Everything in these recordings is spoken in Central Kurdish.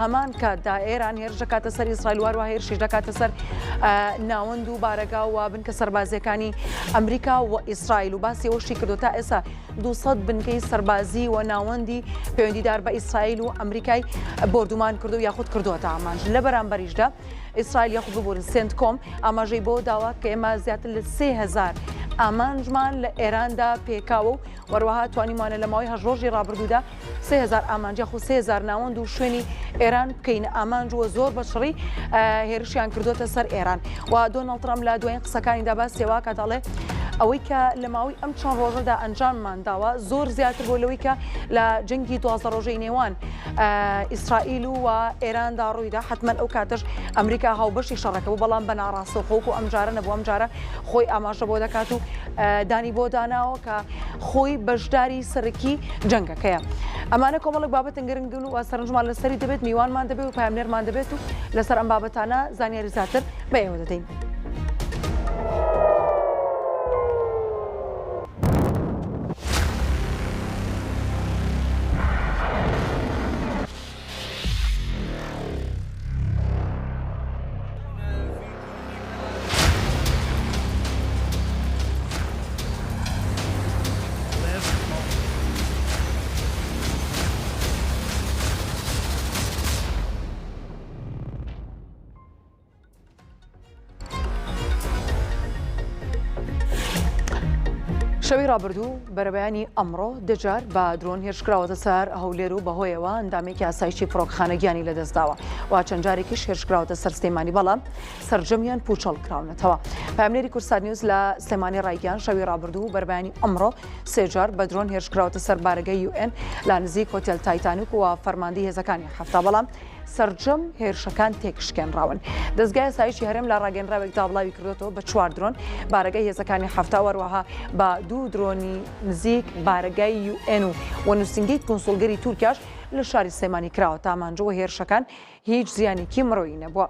هەمان کاتدا ئێران هێرش دەکاتە سەر ئیسرائیل و هەروەها هێرشیش دەکاتە سەر ناوەند و بارەگا و بنکە سەربازیەکانی ئەمریکا و ئیسرائیل و باسی ئەوەشی کردو تا ئێستا 200 بنکەی سەربازی و ناوەندی پەیوەندیدار بە ئیسرائیل و ئەمریکای بۆردومان کردو یاخود کردووەتە ئامانج لە بەرامبەریشدا ئیسرائیل یاخود ببورن سێنتکۆم ئاماژەی بۆ داوە کە ئێمە زیاتر لە 3000 ئامانجمان لە ئێراندا پێکاوە و وەروەها توانیمانە لە ماوەی هەشت ڕۆژی ڕابردوودا 3000 ئامانج یاخود 3000 ناوەند و شوێنی ئێران بکەینە ئامانج و زۆر بە چڕی هێرشیان کردوتە سەر ئێران و دۆناڵد ترەمپ لە دوایین قسەکانیدا باسی وا کە دەڵێ ئەوەی کە لە ماوەی ئەم چەند ڕۆژەدا ئەنجاممان داوە زۆر زیاتر بۆ لەوەی کە لە جەنگی دوازدە ڕۆژەی نێوان ئیسرائیل و ئێراندا ڕوویدا حتمما ئەو کاتەش ئەمریکا هاوبەشی شەڕەکە بوو بەڵام بە ناڕاستەوخۆ و ئەمجارە نەبوو ئەمجارە خۆی ئاماژە بۆ دەکات و دانی بۆ داناوە کە خۆی بەشداری سەرەکی جەنگەکەیە. ئەمانە کۆمەڵێک بابەتن گرنگن و سەرنجمان لەسەری دەبێت، میوانمان دەبێت و پەیامنێرمان دەبێت و لەسەر ئەم بابەتانە زانیاری زیاتر بە ئێوە دەدەین. شەوی ڕابردوو بەرەبەیانی ئەمڕۆ دەجار بە درۆن هێرشکراوەتە سەر هەولێر و بەهۆیەوە ئەندامێکی ئاسایشی فڕۆکخانە گیانی لەدەستداوە و چەند جارێکیش هێرشکراوەتە سەر سلێمانی بەڵام سەرجەمیان پوچەڵ کراونەتەوە. پەیامنێری کوردسات نیوز لە سلێمانی ڕایگەیاند، شەوی ڕابردوو و بەربەیانی ئەمڕۆ سێ جار بە درۆن هێرشکراوەتە سەر بارەگای یوئێن لە نزیک هۆتێل تایتانیک و فەرماندەی هێزەکانی 70 بەڵام سەرجەم هێرشەکان تێکشکێنراون. دەزگای ئاسایشی هەرێم لە ڕاگەیەنراوێکدا بڵاوی کردۆتەوە بە چوار درۆن بارەگای هێزەکانی 70 و هەروەها بە دوو درۆنی نزیک بارەگای یوئێن و و نووسینگەی کونسوڵگەری تورکیاش لە شاری سلێمانی کراوەتە ئامانج و هێرشەکان هیچ زیانێکی مرۆیی نەبووە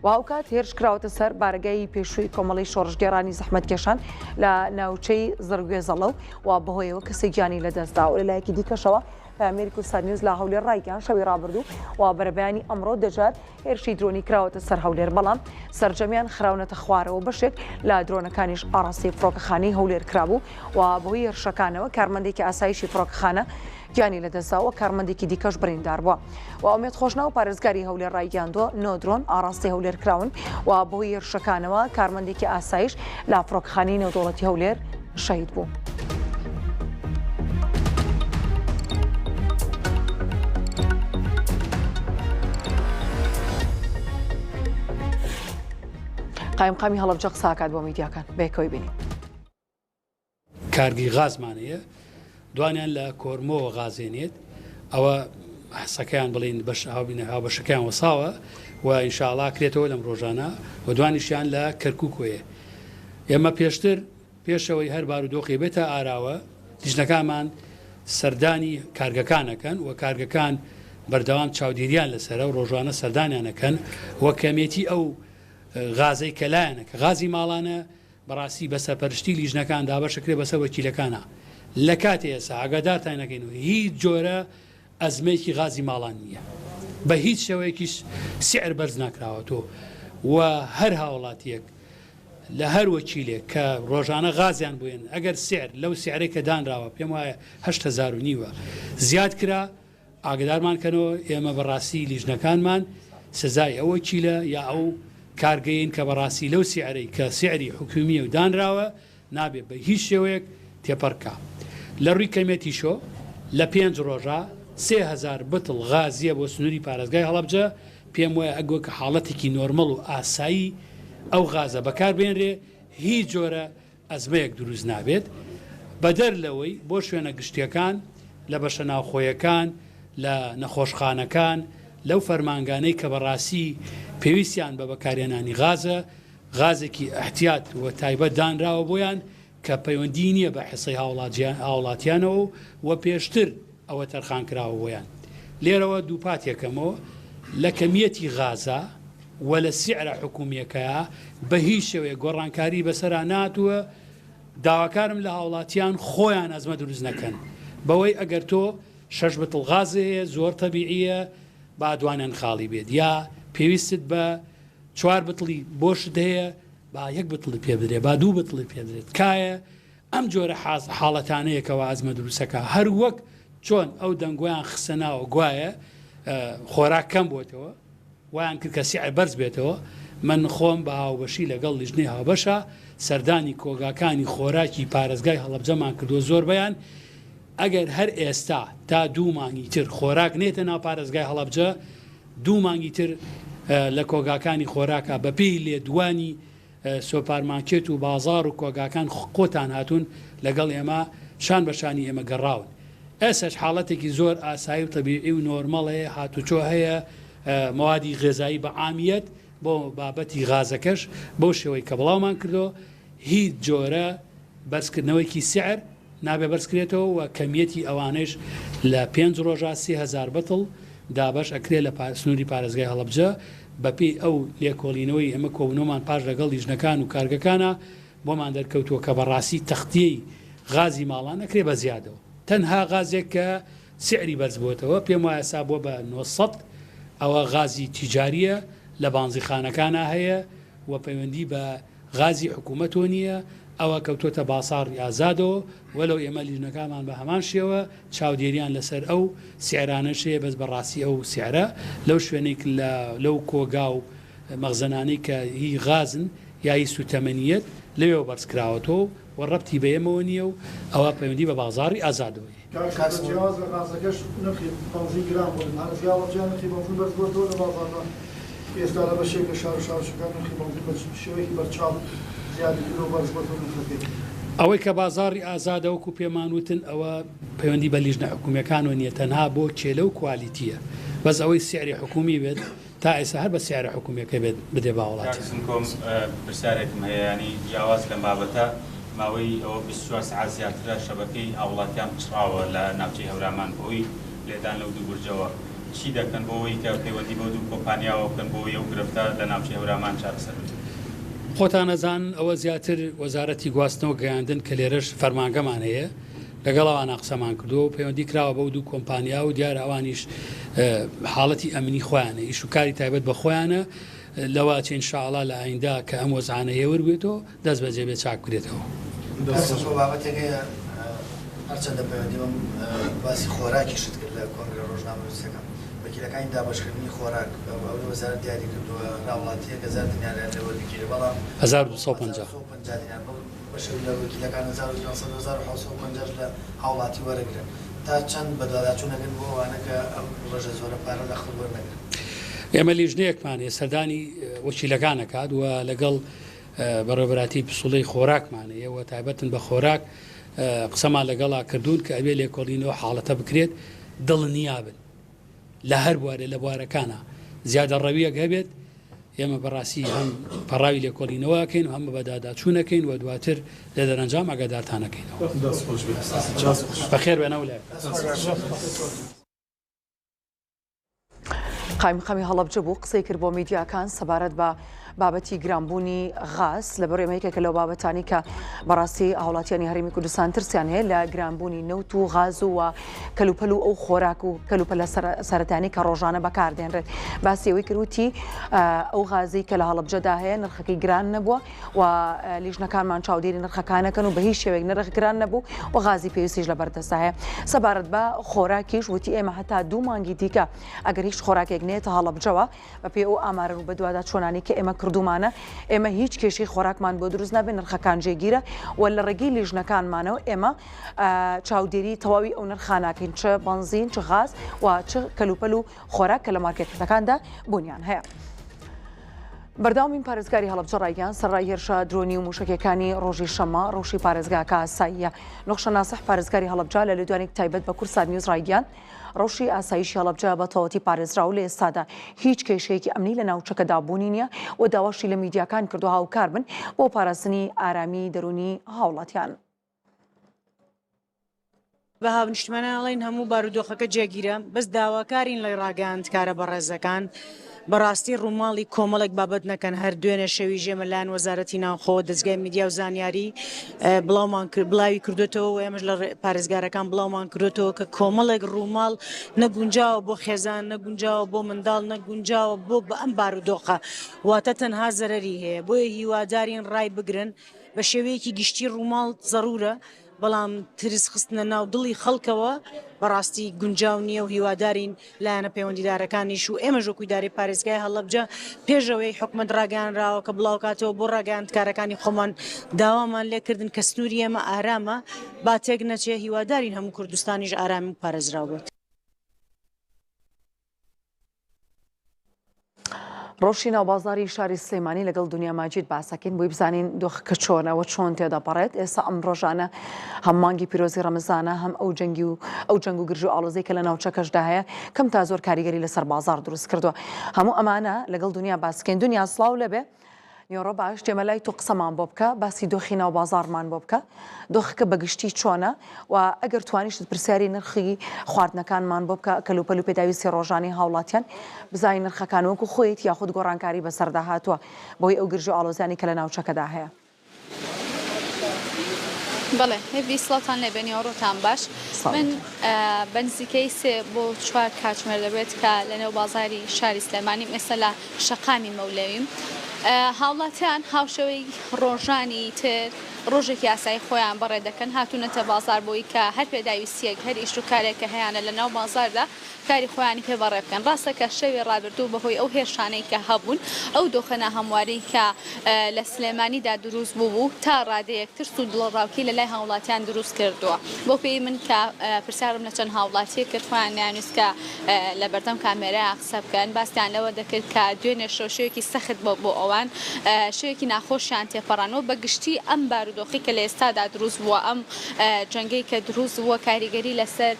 و هاوکات هێرش کراوەتە سەر بارەگای پێشووی کۆمەڵەی شۆڕشگێڕانی زەحمەتکێشان لە ناوچەی زڕگوێزەڵە و بەهۆیەوە کەسێک گیانی لەدەستدا و لەلایەکی دیکەشەوە پەیامنێری کوردستان نیوز لە هەولێر ڕایگەیاند شەوی ڕابردوو و بەرەبەیانی ئەمڕۆ دەجار هێرشی درۆنی کراوەتە سەر هەولێر بەڵام سەرجەمیان خراونەتە خوارەوە بەشێک لە درۆنەکانیش ئاڕاستەی فڕۆکەخانەی هەولێر کرابوو و بەهۆی هێرشەکانەوە کارمەندێکی ئاسایشی فڕۆکەخانە گیانی لەدەستدا و کارمەندێکی دیکەش بریندار بووە و ئومێد خۆشناو پارێزگاری هەولێر ڕایگەیاندووە نۆ درۆن ئاڕاستەی هەولێر کراون و بەهۆی هێرشەکانەوە کارمەندێکی ئاسایش لە فڕۆکەخانەی نێودەوڵەتی هەولێر شەهید بوو. قایمقامی هەڵەبجە قساکات بۆ میدیاکان بەیەکەوەی بینین. کارگەی غازمان هەیە دوانیان لە کۆرمۆوە غازێنێت ئەوە حسەکەیان بڵین بەش هاوبینە هاوبەشەکەیان وەساوە و ئینشاڵا کرێتەوە لەم ڕۆژانە و دوانیشیان لە کەرکووکۆیە ئێمە پێشتر پێشەوەی هەر بارودۆخی بێتە ئاراوە لیژنەکانمان سەردانی کارگەکان ئەکەن و کارگەکان بەردەوام چاودێریان لەسەرە و ڕۆژانە سەردانیان ئەکەن و کەمێتی ئەو غازەی کە لایەنە کە غازی ماڵانە بەڕاستی بە سەرپەرشتی لیژنەکان دابەشەکرێ بەسەر وەکیلەکانا لە کاتی ئێستا ئاگادارتان ئەکەین و هیچ جۆرە ئەزمەیەکی غازی ماڵان نییە بە هیچ شێوەیەکیش سعر بەرز ناکراوەتەوە و هەر هاوڵاتیەک لە هەر وەکیلێک کە ڕۆژانە غازیان بۆ یەن ئەگەر سعر لەو سعرەی کە دانراوە پێم وایە 8000 و نیوە زیاد کرا ئاگدارمان کەنەوە ئێمە بەڕاستی لیژنەکانمان سزای ئەو وەکیلە یا ئەو کارگەیەین کە بەڕاستی لەو سعرەی کە سعری حکومیە و دانراوە نابێ بە هیچ شێوەیەک تێپەڕ کا. لە ڕووی کەمێتیشۆ لە پێنج ڕۆژا 3000 بتڵ غازیە بۆ سنووری پارێزگای هەڵەبجە، پێم وایە ئەگۆ کە حاڵەتێکی نۆرمەڵ و ئاسایی ئەو غازە بەکار بێنرێ هیچ جۆرە ئەزمەیەک دروست نابێت، بەدەر لەوەی بۆ شوێنە گشتیەکان، لە بەشە ناوخۆیەکان، لە نەخۆشخانەکان، لەو فەرمانگانەی کە بەڕاستی پێویستیان بە بەکارهێنانی غازە، غازێکی ئیحتیات و تایبەت دانراوە بۆیان کە پەیوەندیی نییە بە حیسەی هاوڵاتیانەوە و پێشتر ئەوە تەرخان کراوە بۆیان. لێرەوە دووپاتیەکەمەوە لە کەمیەتی غازا و لە سیعرە حکومیەکەیا بە هیچ شێوەیەک گۆڕانکاری بەسەرا نەهاتووە، داواکارم لە هاوڵاتیان خۆیان ئەزمە دروست نەکەن بەوەی ئەگەر تۆ شەش بتڵ غازێ هەیە زۆر تەبیعیە. با دوانیان خاڵی بێت یا پێویستت بە چوار بتڵی بۆشت هەیە با یەک بتڵی پێ بدرێ با دوو بتڵی پێ بدرێت تکایە ئەم جۆرە حاڵەتانەیە کەوا ئەزمە دروستەکا هەر وەک چۆن ئەو دەنگۆیان خستە ناوە گوایە خۆراک کەم بۆتەوە وایان کرد کە سیعر بەرز بێتەوە من خۆم بە هاوبەشی لەگەڵ لیژنەی هاوبەشە سەردانی کۆگاکانی خۆراکی پارێزگای هەڵەبجەمان کردووە زۆربەیان ئەگەر هەر ئێستا تا دوو مانگی تر خۆراک نێتە ناو پارێزگای هەڵەبجە دوو مانگی تر لە کۆگاکانی خۆراکا بەپێی لێدوانی سۆپارماکێت و بازاڕ و کۆگاکان خۆتان هاتوون لەگەڵ ئێمە شان بە شانی ئێمە گەڕاون. ئێستاش حاڵەتێکی زۆر ئاسایی و تەبیعی و نۆرمەڵ هەیە، هاتوچۆ هەیە، مەوادی غێزایی بە عامیەت بۆ بابەتی غازەکەش بەو شێوەی کە بڵاومان کردەوە هیچ جۆرە بەرزکردنەوەیکی سعر نابێ بەرزکرێتەوە و کەمیەتی ئەوانەیش لە پێنج ڕۆژا 3000 بتڵ دابەش ئەکرێ لە سنووری پارێزگای هەڵەبجە بەپێی ئەو لێکۆڵینەوەی ئێمە کۆبوونەوەمان پاش لەگەڵ لیژنەکان و کارگەکانا بۆمان دەرکەوتووە کە بەڕاستی تەختیەی غازی ماڵان ئەکرێ بە زیادەوە تەنها غازێک کە سعری بەرز بۆتەوە پێم وایە سا بووە بە 900 ئەوە غازی تیجاریە لە بانزیخانەکانا هەیە و پەیوەندی بە غازی حکومەتۆ نییە، ئەوە کەوتۆتە بازاڕی ئازادەوە، وەلەو ئێمە لیژنەکانمان بە هەمان شێوە چاودێریان لەسەر ئەو سعرانەش هەیە، بەس بە ڕاستی ئەو سعرە لەو شوێنەی لە لەو کۆگا و مەخزەنانەی کە هی غازن یا هی سوتەمەنییەت لەوێوە بەرز کراوەتەوە و ڕەبتی بە ئێمەوە نییە و ئەوە پەیوەندی بە بازاڕی ئازادەوە هەیە. کاک سەردار جیاواز لە غازەکەش نرخی بەنزین گران بووە لە پارێزگای هەڵەبجە نرخی بەنزین بەرز بووەتەوە لە بازاڕدا ئێستا لە بەشێک لە شار و شارۆچکەکان نرخی بەنزین بە شێوەیەکی بەرچاو زیادی کردووە و بەرز بووەتەوە نرخەکەی. ئەوەی کە بازاڕی ئازادە وەکو پێمان وتن ئەوە پەیوەندی بە لیژنە حکومیەکانەوە نیە تەنها بۆ کێلە و کوالیتیە بەس ئەوەی سعری حکومی بێت تا ئێستا هەر بە سعرە حکومیەکە بێت بدرێ بە کاک هاوڵاتیان. سمکۆم پرسیارێکم هەیە یانی جیاواز لەم بابەتە ماوەی ئەوە 24 سەعات زیاترە شەبەکەی هاوڵاتیان پچڕاوە لە ناوچەی هەورامان بەهۆی لێدان لەو دوو بورجەوە چی دەکەن بۆ ئەوەی کە پەیوەندی بەو دوو کۆمپانیاوە بکەن بۆ ئەوەی ئەو گرفتە لە ناوچەی هەورامان چارەسەر بکرێت؟ خۆتان ئەزانن ئەوە زیاتر وەزارەتی گواستنەوە گەیاندن کە لێرەش فەرمانگەمان هەیە لەگەڵ ئەوانە قسەمان کردووە و پەیوەندی کراوە بەو دوو کۆمپانیا و دیارە ئەوانیش حاڵەتی ئەمنی خۆیانە ئیش و کاری تایبەت بە خۆیانە لەوە چێ ان شاء اللە لە ئایندە کە ئەم وەزعانە هێور بێتەوە دەست بەجێ بێ چاک بکرێتەوە. کاک سەرچۆ بابەتێک هەیە هەرچەندە پەیوەندی بەم باسی خۆراکیشت کرد لە کۆنگرە ڕۆژنامەنووسیەکە وەکیلەکانی دابەشکردنی خۆراک ئەوەی وەزارەت دیاری کردووە هاوڵاتیەک 1000 دیناریان لێ وەربگیرێ بەڵام 1250. 1250 دینار بەشێک لە وەکیلەکان 1300 و 1750 لە هاوڵاتی وەرەگرن تا چەند بەدواداچوون ئەکەن بۆ ئەوانە کە ئەم ڕێژە زۆرە پارە لە خەڵک وەرنەگرن؟ ئێمە لیژنەیەکمان هەیە سەردانی وەکیلەکان ئەکات و لەگەڵ بەڕێوەبەرایەتی پسوڵەی خۆراکمان هەیە و تایبەتن بە خۆراک قسەمان لەگەڵا کردوون کە ئەبێ لێکۆڵینەوە حاڵەتە بکرێت دڵنیابن لە هەر بوارێ لە بوارەکانە زیادەڕەویەک هەبێت ئێمە بەڕاستی هەم پەڕاوی لێکۆڵینەوە ئەکەین و هەم بەداداچوون ئەکەین و دواتر لە دەرەنجام ئاگادارتان ئەکەینەوە. بەخێر بێن ئەو لایەک. قایمقامی هەڵەبجە بوو قسەی کرد بۆ میدیاکان سەبارەت بە بابەتی گرانبوونی غاز لەبەر ئێمە یەکێکە لەو بابەتانی کە بەڕاستی هاوڵاتیانی هەرێمی کوردستان ترسیان هەیە لە گرانبوونی نەوت و غاز و کەلوپەل و ئەو خۆراک و کەلوپەلە سەرەتانی کە ڕۆژانە بەکاردێنرێت باسی ئەوەی کروتی ئەو غازی کە لە هەڵەبجەدا هەیە نرخەکەی گران نەبووە و لیژنەکانمان چاودێری نرخەکانەکەن و بە هیچ شێوەیەک نرخ گران نەبوو و غازی پێویستیش لە بەردەستدا هەیە سەبارەت بە خۆراکیش وتی ئێمە هەتا دوو مانگی دیکە ئەگەر هیچ خۆراکێک نێتە هەڵەبجەوە بەپێی ئەو ئامارە و بەدواداچوونانەی کە ئێمە کردوومانە، ئێمە هیچ کێشەی خۆراکمان بۆ دروست نابێت، نرخەکان جێگیرە و لە ڕێگەی لیژنەکانمانەوە ئێمە چاودێری تەواوی ئەو نرخانە ئەکەین، چ بەنزین، چ غاز و چ کەلوپەل و خۆراک کە لە مارکێتەکاندا بوونیان هەیە. بەردەوامین پارێزگاری هەڵەبجە ڕایگەیاند، سەرەڕای هێرشە درۆنی و مووشەکیەکانی ڕۆژی شەممە، ڕەوشی پارێزگاکە ئاساییە. نوخشە ناسح پارێزگاری هەڵەبجە لە لێدوانێکی تایبەت بە کوردسات نیوز ڕایگەیاند، ڕەوشی ئاسایشی هەڵەبجە بە تەواوەتی پارێزراوە و لە ئێستادا هیچ کێشەیەکی ئەمنی لە ناوچەکەدا بوونی نییە و داواشی لە میدیاکان کردووە هاوکار بن بۆ پاراستنی ئارامی دەروونی هاوڵاتیان. بە هاونیشتمانیان ئەڵێین هەموو بارودۆخەکە جێگیرە، بەس داواکارین لە ڕاگەیاندکارە بەڕێزەکان بەڕاستی ڕووماڵی کۆمەڵێک بابەت نەکەن، هەر دوێنێ شەویش ئێمە لایەن وەزارەتی ناوخۆ دەزگای میدیا و زانیاری بڵاومان کرد بڵاوی کردوێتەوە و ئێمەش لە پارێزگارەکان بڵاومان کردوێتەوە کە کۆمەڵێک ڕووماڵ نەگونجاوە بۆ خێزان نەگونجاوە بۆ منداڵ نەگونجاوە بۆ بە ئەم بارودۆخە واتە تەنها زەرەری هەیە بۆیە هیوادارین ڕای بگرن بە شێوەیەکی گشتی ڕووماڵ زەرورە بەڵام ترس خستنە ناو دڵی خەڵکەوە بەڕاستی گونجاو نییە و هیوادارین لایەنە پەیوەندیدارەکانیش و ئێمەش وەکو ئیدارەی پارێزگای هەڵەبجە پێش ئەوەی حکومەت ڕاگەیانراوەکە بڵاوکاتەوە بۆ ڕاگەیاندکارەکانی خۆمان داوامان لێکردن کە سنووری ئێمە ئارامە با تێک نەچێ هیوادارین هەموو کوردستانیش ئارامی و پارێزراو بێت. ڕەوشی ناوبازاری شاری سلێمانی لەگەڵ دنیا ماجید باسەکەین بۆی بزانین دۆخەکە چۆنە و چۆن تێدەپەڕێت ئێستا ئەم ڕۆژانە هەم مانگی پیرۆزی ڕەمەزانە هەم ئەو جەنگی و ئەو جەنگ و گرژ و ئاڵۆزەی کە لە ناوچەکەشدا هەیە کەم تا زۆر کاریگەری لەسەر بازار دروست کردووە هەموو ئەمانە لەگەڵ دنیا باسکەین دنیا سڵاو لەبێ نیوەڕۆ باش دێمە لای تۆ قسەمان بۆ بکە باسی دۆخی ناو بازاڕمان بۆ بکە دۆخەکە بە گشتی چۆنە و ئەگەر توانیشت پرسیاری نرخی خواردنەکانمان بۆ بکە کەلوپەل و پێداویستی ڕۆژانەی هاوڵاتیان بزانین نرخەکان وەکو خۆیەتی یاخود گۆڕانکاری بەسەردا هاتووە بەهۆی ئەو گرژی و ئاڵۆزیانەی کە لە ناوچەکەدا هەیە. بەڵێ هێڤی سڵاوتان لێبێ نیوەڕۆتان باش من بە نزیکەی سێ بۆ چوار کاتژمێر دەبێت کە لەنێو بازاری شاری سلێمانیم ئێستا لە شەقامی مەولەویم هاوڵاتیان هاوشێوەی ڕۆژانی تر ڕۆژێکی ئاسایی خۆیان بەڕێ دەکەن هاتوونەتە بازار بۆی کە هەر پێداویستیەک هەر ئیش و کارێک کە هەیانە لە ناو بازاردا کاری خۆیانی پێ بەڕێ بکەن. ڕاستە کە شەوی ڕابردوو بەهۆی ئەو هێرشانەی کە هەبوون، ئەو دۆخە ناهەموارەی کە لە سلێمانیدا دروست بووبوو، تا ڕادەیەک ترس و دڵەڕاوکێی لە لای هاوڵاتیان دروست کردووە. بەو پێیەی من کە پرسیارم لە چەند هاوڵاتییەک کرد، خۆیان نەیانویست کە لە بەردەم کامێرایان قسە بکەن، باسیان لەوە دەکرد کە دوێنێ شەو شەوێکی سەخت بووە بۆ ئەوان، شەوێکی ناخۆشیان تێپەڕاندووە. بە گشتی ئەم بارودۆخەی کە لە ئێستادا دروست بووە، ئەم جەنگەی کە دروست بووە، کاریگەری لەسەر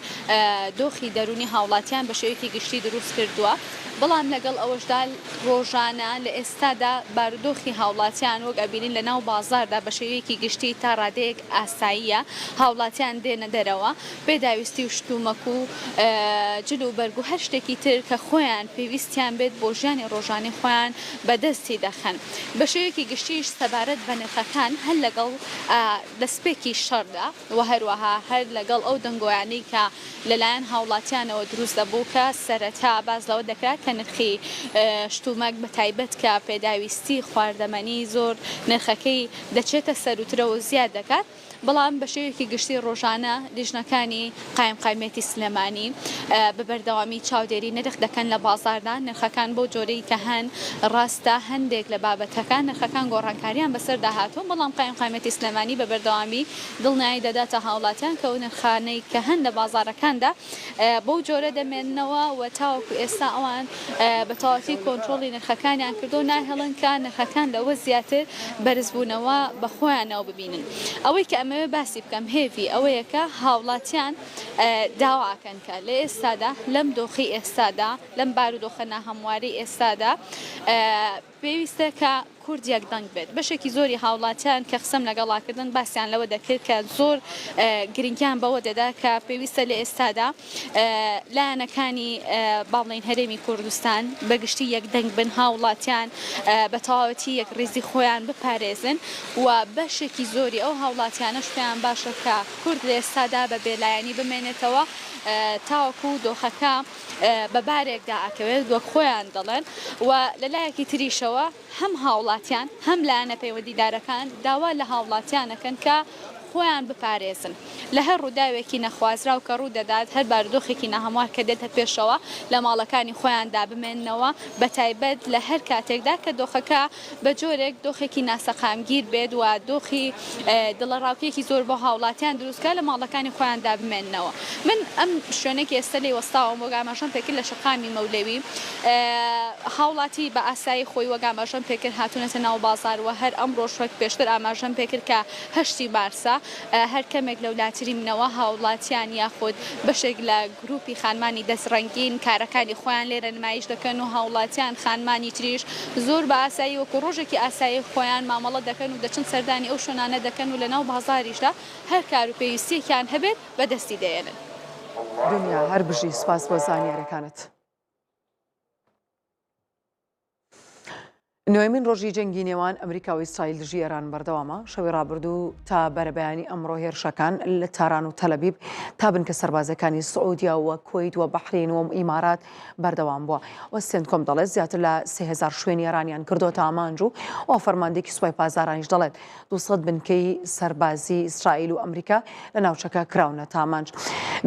دۆخی دەروونی هاوڵاتیان بە شێوەیەکی گشتی دروست کردووە، بەڵام لەگەڵ ئەوەشدا ڕۆژانە لە ئێستادا بارودۆخی هاوڵاتیان وەک ئەبینین لە ناو بازاڕدا بە شێوەیەکی گشتی تا ڕادەیەک ئاساییە، هاوڵاتیان دێنە دەرەوە پێداویستی و شتومەک و جل و بەرگ و هەر شتێکی تر کە خۆیان پێویستیان بێت بۆ ژیانی ڕۆژانەی خۆیان بەدەستی دەخەن. بە شێوەیەکی گشتیش سەبارەت بە نرخەکان هەر لەگەڵ دەستپێکی شەڕدا، و هەروەها هەر لەگەڵ ئەو دەنگۆیانەی کە لەلایەن هاوڵاتیانەوە دروست دەبوو کە سەرەتا باس لەوە دەکرا کە نرخی شتومەک بە تایبەت کە پێداویستی خواردەمەنی زۆر نرخەکەی دەچێتە سەروترەوە و زیاد دەکات بەڵام بە شێوەیەکی گشتی ڕۆژانە لیژنەکانی قایمقامیەتی سلێمانی بە بەردەوامی چاودێری نرخ دەکەن لە بازاڕدا نرخەکان بەو جۆرەی کە هەن ڕاستە هەندێک لە بابەتەکان نرخەکان گۆڕانکاریان بەسەردا هاتووە، بەڵام قایمقامیەتی سلێمانی بە بەردەوامی دڵنیایی دەداتە هاوڵاتیان کە ئەو نرخانەی کە هەن لە بازاڕەکاندا بەو جۆرە دەمێننەوە و تاوەکو ئێستا ئەوان بە تەواوەتی کۆنترۆڵی نرخەکانیان کردووە و ناهێڵن کە نرخەکان لەوە زیاتر بەرزبوونەوە بە خۆیانەوە ببینن. ئەوەی کە ئەمەوێ باسی بکەم هێڤی ئەوەیە کە هاوڵاتیان داواکەن کە لە ئێستادا لەم دۆخەی ئێستادا لەم بارودۆخە ناهەموارەی ئێستادا پێویستە کە کورد یەک دەنگ بێت. بەشێکی زۆری هاوڵاتیان کە قسەم لەگەڵا کردن باسیان لەوە دەکرد کە زۆر گرنگیان بەوە دەدا کە پێویستە لە ئێستادا لایەنەکانی با بڵێین هەرێمی کوردستان بە گشتی یەک دەنگ بن، هاوڵاتیان بە تەواوەتی یەکڕیزی خۆیان بپارێزن و بەشێکی زۆری ئەو هاوڵاتیانەش پێیان باشە کە کورد لە ئێستادا بە بێلایەنی بمێنێتەوە تاوەکو دۆخەکە بە بارێکدا ئەکەوێت وەک خۆیان دەڵێن و لە لایەکی تریشەوە هەم هاوڵاتیان هەم لایەنە پەیوەندیدارەکان داوا لە هاوڵاتیان ئەکەن کە خۆیان بپارێزن لە هەر ڕووداوێکی نەخوازراو کە ڕوو دەدات هەر بارودۆخێکی ناهەموار کە دێتە پێشەوە لە ماڵەکانی خۆیاندا بمێننەوە بەتایبەت لە هەر کاتێکدا کە دۆخەکە بە جۆرێک دۆخێکی ناسەقامگیر بێت و دۆخی دڵەڕاوکێکی زۆر بۆ هاوڵاتیان دروست بکات لە ماڵەکانی خۆیاندا بمێننەوە. من ئەم شوێنەی کە ئێستا لێی وەستاوم وەک ئاماژەم پێکرد لە شەقامی مەولەوی هاوڵاتی بە ئاسایی خۆی وەک ئاماژەم پێکرد هاتوونەتە ناو بازاڕ و هەر ئەمڕۆش وەک پێشتر ئاماژەم پێکرد کە هەشتی مارسە. هەر کەمێک لەولاتری منەوە هاوڵاتیان یاخود بەشێک لە گروپی خانمانی دەست ڕەنگین کارەکانی خۆیان لێرە نمایش دەکەن و هاوڵاتیان خانمانی تریش زۆر بە ئاسایی وەکو ڕۆژێکی ئاسایی خۆیان مامەڵە دەکەن و دەچن سەردانی ئەو شوێنانە دەکەن و لەناو بازاریشدا هەر کار و پێویستیەکیان هەبێت بەدەستی دەیەنن. دنیا هەر بژی سوپاس بۆ زانیارەکانت. نۆیەمین ڕۆژی جەنگی نێوان ئەمریکا و ئیسرائیل دژی ئێران بەردەوامە، شەوی ڕابردوو تا بەرەبەیانی ئەمڕۆ هێرشەکان لە تاران و تەلەبیب تا بنکە سەربازیەکانی سعودیا و کوەیت و بەحرین و ئیمارات بەردەوام بووە و سێنتکۆم دەڵێت زیاتر لە 3000 شوێنی ئێرانیان کردۆتە ئامانج و و فەرماندەیەکی سوپای پاسدارانیش دەڵێت 200 بنکەی سەربازی ئیسرائیل و ئەمریکا لە ناوچەکە کراونەتە ئامانج.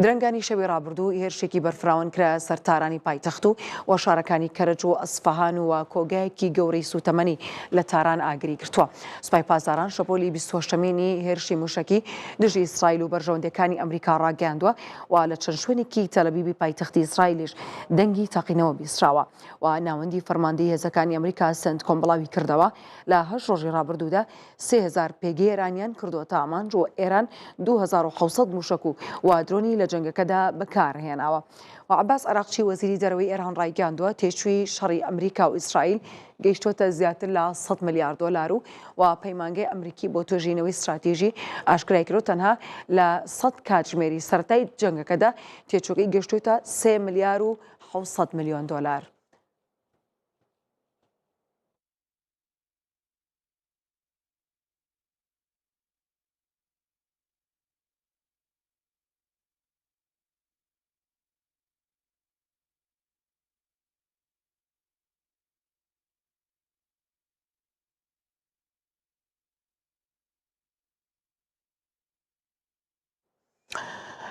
درەنگانی شەوی ڕابردوو هێرشێکی بەرفراوان کرایە سەر تارانی پایتەخت و و شارەکانی کەرەج و ئەسفەهان و کۆگایەکی گەورەی سووتەمەنی لە تاران ئاگری گرتووە. سوپای پاسداران شەپۆلی 28مینی هێرشی مووشەکی دژی ئیسرائیل و بەرژەوەندییەکانی ئەمریکا ڕاگەیاندووە و لە چەند شوێنێکی تەلەبیبی پایتەختی ئیسرائیلیش دەنگی تەقینەوە بیستراوە و ناوەندی فەرماندەی هێزەکانی ئەمریکا سێنتکۆم بڵاوی کردەوە لە هەشت ڕۆژی ڕابردوودا 3000 پێگەی ئێرانیان کردووەتە ئامانج و ئێران 2700 مووشەک و و درۆنی لە جەنگەکەدا بەکارهێناوە. و عەباس عراقچی وەزیری دەرەوەی ئێران ڕایگەیاندووە تێچووی شەڕی ئەمریکا و ئیسرائیل گەیشتووەتە زیاتر لە 100 ملیار دۆلار و و پەیمانگەی ئەمریکی بۆ توێژینەوەی ستراتیژی ئاشکرای کرد تەنها لە 100 کاتژمێری سەرەتای جەنگەکەدا تێچووەکەی گەیشتووەتە 3 ملیار و 700 ملیۆن دۆلار.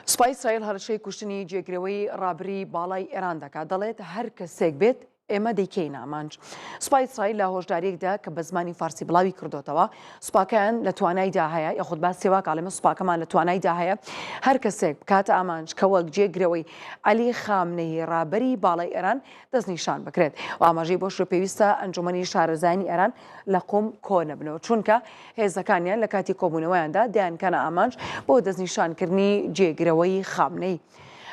سوپای ئیسرائیل هەڕەشەی کوشتنی جێگرەوەی ڕابری باڵای ئێران دەکات، دەڵێت هەر کەسێک بێت ئێمە دەیکەینە ئامانج. سوپای ئیسرائیل لە هۆشدارییەکدا کە بە زمانی فارسی بڵاوی کردۆتەوە، سوپاکەیان لە توانایدا هەیە، یاخود با سێواک ئەڵێمە سوپاکەمان لە توانایدا هەیە هەر کەسێک بکاتە ئامانج کە وەک جێگرەوەی عەلی خامنەیی ڕابەری باڵای ئێران دەستنیشان بکرێت و ئاماژەی بۆ شوێ پێویستە ئەنجومەنی شارەزایانی ئێران لە قوم کۆ نەبنەوە چونکە هێزەکانیان لە کاتی کۆبوونەوەیاندا دەیانکەنە ئامانج بۆ دەستنیشانکردنی جێگرەوەی خامنەیی.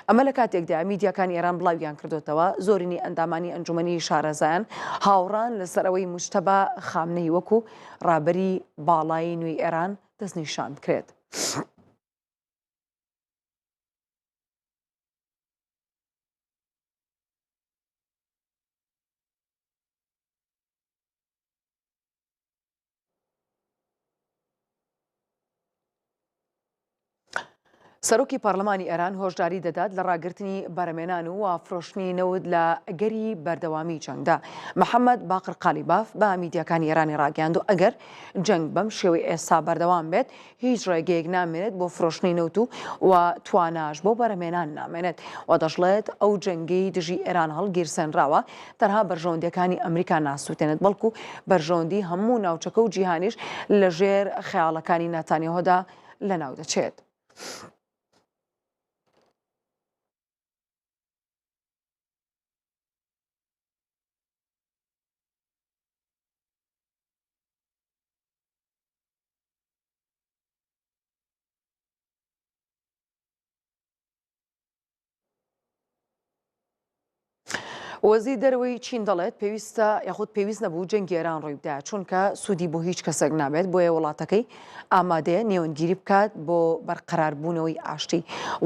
ئەمە لە کاتێکدایە میدیاکانی ئێران بڵاویان کردۆتەوە، زۆرینەی ئەندامانی ئەنجومەنی شارەزایان هاوڕان لەسەر ئەوەی موجتەبا خامنەیی وەکو ڕابەری باڵای نوێی ئێران دەستنیشان بکرێت. سەرۆکی پەرلەمانی ئێران هۆشداری دەدات لە ڕاگرتنی بەرەمێنان و فرۆشتنی نەوت لە ئەگەری بەردەوامی جەنگدا. محەممەد باقر قالیباف بە میدیاکانی ئێرانی ڕاگەیاند و ئەگەر جەنگ بەم شێوەی ئێستا بەردەوام بێت هیچ ڕێگەیەک نامێنێت بۆ فرۆشتنی نەوت و و تواناش بۆ بەرهەمهێنان نامێنێت و دەشڵێت ئەو جەنگەی دژی ئێران هەڵگیرسێنراوە تەنها بەرژەوەندییەکانی ئەمریکا ناسووتێنێت بەڵکو بەرژەوەندی هەموو ناوچەکە و جیهانیش لەژێر خەیاڵەکانی ناتانیاهۆدا لەناو دەچێت. وەزیر دەرەوەی چین دەڵێت پێویستە یاخود پێویست نەبوو جەنگی ئێران ڕووی بدایە چونکە سوودی بۆ هیچ کەسێک نابێت بۆیە وڵاتەکەی ئامادەیە نێوەندگیری بکات بۆ بەرقەراربوونەوەی ئاشتی.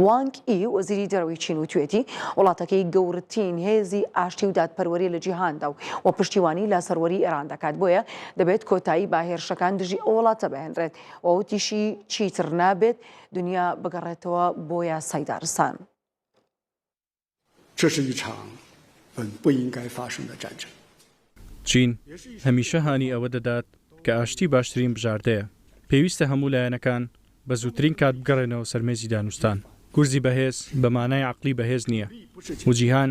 وانگ ئی وەزیری دەرەوەی چین وتوێتی وڵاتەکەی گەورەترین هێزی ئاشتی و دادپەروەریە لە جیهاندا و و پشتیوانی لە سەروەری ئێران دەکات بۆیە دەبێت کۆتایی بە هێرشەکان دژی ئەو وڵاتە بهێنرێت و وتیشی چیتر نابێت دنیا بگەڕێتەوە بۆ یاسای دارستان. 这是一场本不应该发生的战争。 چین هەمیشە هانی ئەوە دەدات کە ئاشتی باشترین بژاردەیە. پێویستە هەموو لایەنەکان بە زووترین کات بگەڕێنەوە سەر مێزی دانوستان. گورزی بەهێز بە مانای عەقڵی بەهێز نییە و جیهان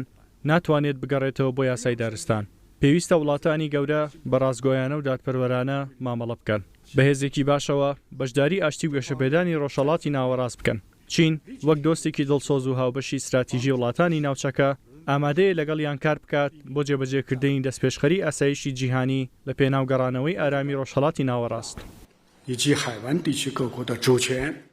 ناتوانێت بگەڕێتەوە بۆ یاسای دارستان. پێویستە وڵاتانی گەورە بە ڕاستگۆیانە و دادپەروەرانە مامەڵە بکەن. بە هێزێکی باشەوە بەشداری ئاشتی و گەشەپێدانی ڕۆژهەڵاتی ناوەڕاست بکەن. چین وەک دۆستێکی دڵسۆز و هاوبەشی ستراتیژی وڵاتانی ناوچەکە، ئامادەیە لەگەڵیان کار بکات بۆ جێبەجێکردنی دەستپێشخەری ئاسایشی جیهانی لە پێناو گەڕانەوەی ئارامی ڕۆژهەڵاتی ناوەڕاست. 以及海湾地区各国的主权。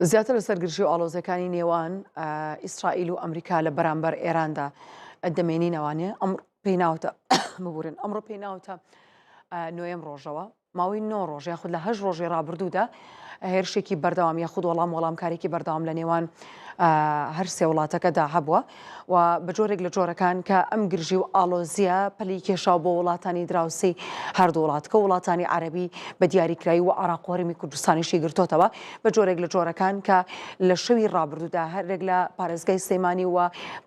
زیاتر لەسەر گرژی و ئاڵۆزەکانی نێوان ئیسرائیل و ئەمریکا لە بەرامبەر ئێراندا دەمێنینەوانێ ئەم پێی ناوتە ببورن ئەمڕۆ پێی ناوتە نۆیەم ڕۆژەوە ماوەی نۆ ڕۆژ یاخود لە هەشت ڕۆژی ڕابردوودا هێرشێکی بەردەوام یاخود وەڵام وەڵامکارێکی بەردەوام لە نێوان هەر سێ وڵاتەکەدا هەبووە و بە جۆرێک لە جۆرەکان کە ئەم گرژی و ئاڵۆزیە پەلی کێشاو بۆ وڵاتانی دراوسێی هەردوو وڵاتکە وڵاتانی عەربی بە دیاریکرایی و عراق و هەرێمی کوردستانیشی گرتۆتەوە بە جۆرێک لە جۆرەکان کە لە شەوی ڕابردوودا هەرێک لە پارێزگای سلێمانی و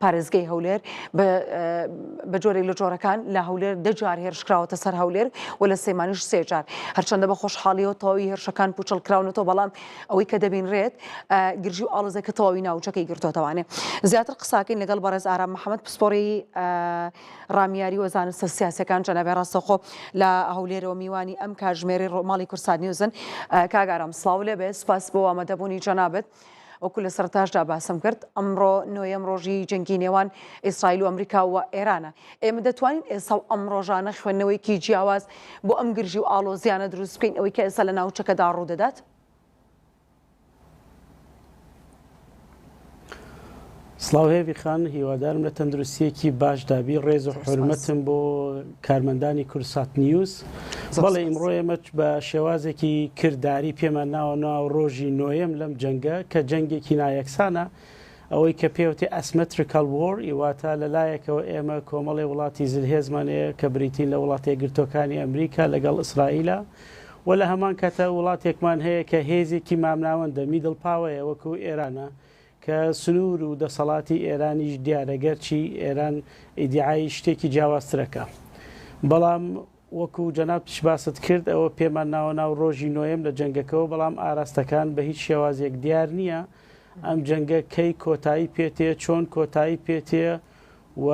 پارێزگای هەولێر بە جۆرێک لە جۆرەکان لە هەولێر دە جار هێرش کراوەتە سەر هەولێر و لە سلێمانیش سێ جار هەرچەندە بە خۆشحاڵیەوە تەواوی هێرشەکان پوچەڵ کراونەتەوە بەڵام ئەوەی کە دەبینرێت گرژی و ئاڵۆزەکە تەواوی ناوچەکەی گرتۆتەوانێ زیاتر قساکەین لەگەڵ بەڕێز ئارام محەممەد پسپۆڕی ڕامیاری و زانستە سیاسەکان جەنابێ ڕاستەخۆ لە هەولێرەوە میوانی ئەم کاژمێری ڕۆماڵی کورسات نیوزن کاک ئارام سڵاو لێبێ سپاس بۆ ئامادەبوونی جەنابت. وەکو لە سەرەتاشدا باسم کرد ئەمڕۆ نۆیەم ڕۆژی جەنگی نێوان ئیسرائیل و ئەمریکا و ئێرانە ئێمە دەتوانین ئێستا و ئەم ڕۆژانە خوێندنەوەیەکی جیاواز بۆ ئەم گرژی و ئاڵۆزیانە دروست بکەین ئەوەی کە ئێستا لە ناوچەکەدا ڕوودەدات؟ سڵاو هێڤی خان هیوادارم لە تەندروستیەکی باشدابی ڕێز و حرمەتم بۆ کارمەندانی کوردسات نیوز بەڵێ ئیمڕۆ ئێمە بە شێوازێکی کرداری پێمان ناوە ناو ڕۆژی نۆیەم لەم جەنگە کە جەنگێکی نایەکسانە ئەوەی کە پێوتێ asymmetrical war واتە لەلایەکەوە ئێمە کۆمەڵی وڵاتی زلهێزمان هەیە کە بریتین لە وڵاتە یەکگرتووەکانی ئەمریکا لەگەڵ ئیسرائیلە و لە هەمان کاتە وڵاتێکمان هەیە کە هێزێکی مامناوەندە middle power ە وەکو ئێرانە کە سنوور و دەسەڵاتی ئێرانیش دیارە گەرچی ئێران ئیدیعای شتێکی جیاوازترەکە بەڵام وەکو جەنابتیش باست کرد ئەوە پێمان ناوە ناو ڕۆژی نۆیەم لە جەنگەکەوە بەڵام ئاراستەکان بە هیچ شێوازێک دیار نییە ئەم جەنگە کەی کۆتایی پێتێ چۆن کۆتایی پێتێ و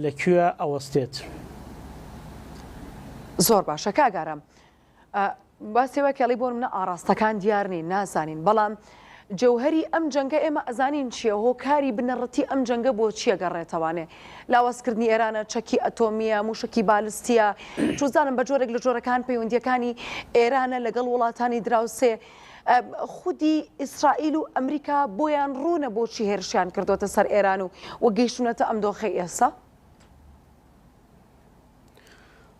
لە کوێ ئەوەستێت. زۆر باشە کاک ئارام باسی وە کێڵی بۆ منە ئاڕاستەکان دیار نین نازانین بەڵام جەوهری ئەم جەنگە ئێمە ئەزانین چییە هۆکاری بنەڕەتی ئەم جەنگە بۆ چییە گەڕێتەوانێ لاوازکردنی ئێرانە چەکی ئەتۆمیە موشکی بالستیە چوزانم بە جۆرێک لە جۆرەکان پەیوەندیەکانی ئێرانە لەگەڵ وڵاتانی دراوسێ خودی ئیسرائیل و ئەمریکا بۆیان ڕوونە بۆچی هێرشیان کردوتە سەر ئێران و و گەیشتونەتە ئەم دۆخەی ئێستا؟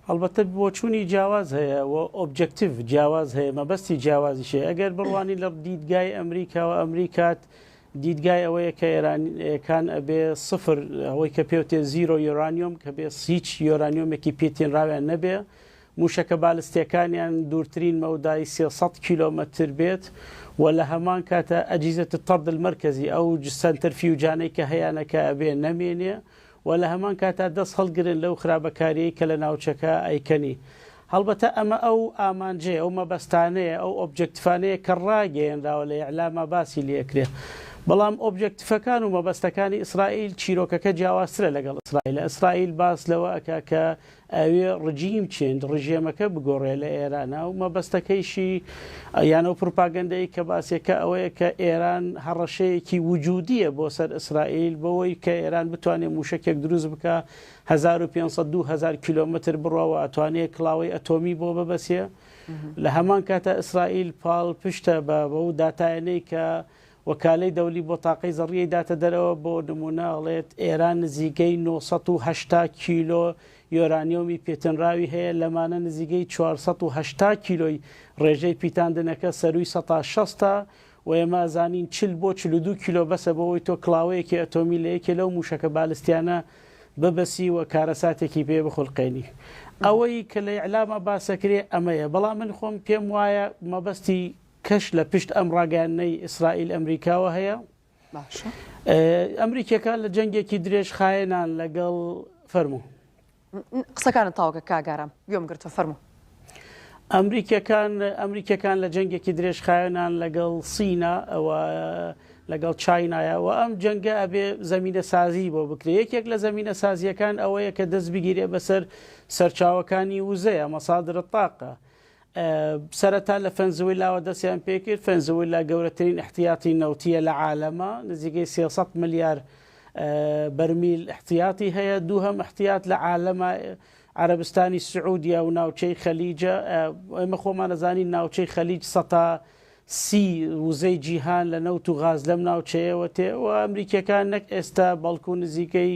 هەڵبەتە بۆچوونی جیاواز هەیە و objective جیاواز هەیە مەبەستی جیاوازیش هەیە ئەگەر بڕوانی لە دیدگای ئەمریکاوە ئەمریکات دیدگای ئەوەیە کە ئێرانەکان ئەبێ سفر ئەوەی کە پێوتێ zero uranium کە بێ هیچ یۆرانیۆمێکی پێتێنراویان نەبێ موشەکە بالستیەکانیان دوورترین مەودای 300 کیلۆمەتر بێت و لە هەمان کاتە أجهزة الطرد المركزي ئەو سەنتەرفیوجانەی کە هەیانە کە ئەبێ نەمێنێ و لە هەمان کاتا دەست هەڵگرن لەو خراپەکاریەی کە لە ناوچەکە ئەیکەنی. هەڵبەتە ئەمە ئەو ئامانجەیە، ئەو مەبەستانەیە، ئەو objective انەیە کە ڕاگەیەنراوە لە ئیعلاما باسی لێکرێ. بەڵام objective ەکان و مەبەستەکانی ئیسرائیل چیرۆکەکە جیاوازترە لەگەڵ ئیسرائیل. ئیسرائیل باس لەوە ئەکا کە ئەوێ regime change، ڕژێمەکە بگۆڕێ لە ئێرانا و مەبەستەکەیشی یان ئەو پروپاگەندەی کە باسیەکە ئەوەیە کە ئێران هەڕەشەیەکی وجودیە بۆ سەر ئیسرائیل بەوەی کە ئێران بتوانێ موشەکێک دروست بکا 1500 2000 کیلۆمەتر بڕوا و ئەتوانێ کڵاوەی ئەتۆمی بۆ ببەسێ لە هەمان کاتە ئیسرائیل پاڵ پشتە بە بەو داتایانەی کە وەکالەی دەولی بۆ تاقەی زەڕیی داتە دەرەوە، بۆ نموونە ئەڵێت ئێران نزیکەی 980 کیلۆ یۆرانیۆمی پێتێنراوی هەیە، لەمانە نزیکەی 480 کیلۆی ڕێژەی پیتاندنەکە سەرووی سەتا شەستە و ئێمە ئەزانین 40 بۆ 42 کیلۆ بەسە بۆ ئەوەی تۆ کڵاوەیەکی ئەتۆمی لە یەکێ لەو مووشەکە بالستیانە ببەسی و کارەساتێکی پێ بخولقێنی. ئەوەی کە لە ئیعلاما باسەکرێ ئەمەیە، بەڵام من خۆم پێم وایە مەبەستی کەش لە پشت ئەم ڕاگەیاندنەی ئیسرائیل ئەمریکاوە هەیە. باشە. ئەمریکیەکان لە جەنگێکی درێژخایەنان لەگەڵ فەرموو. قسەکانت تەواوکە کاک ئارام گوێم گرتووە فەرموو. ئەمریکیەکان ئەمریکیەکان لە جەنگێکی درێژخایەنان لەگەڵ سینا و لەگەڵ چاینایە و ئەم جەنگە ئەبێ زەمینە سازی بۆ بکرێ یەکێک لە زەمینە سازیەکان ئەوەیە کە دەست بگیرێ بەسەر سەرچاوەکانی وزەیە مصادر الطاقە سەرەتا لە فەنزویلاوە دەستیان پێکرد فەنزویلا گەورەترین احتیاطی نەوتیە لە عالەمە نزیکەی 300 ملیار بەرمیل احتیاطی هەیە دووهەم احتیاط لە عالەمە عەرەبستانی سعودیا و ناوچەی خەلیجە، ئێمە خۆمان ئەزانین ناوچەی خەلیج سەتا سی وزەی جیهان لە نەوت و غاز لەم ناوچەیەوە تێ و ئەمریکیەکان نەک ئێستا بەڵکو نزیکەی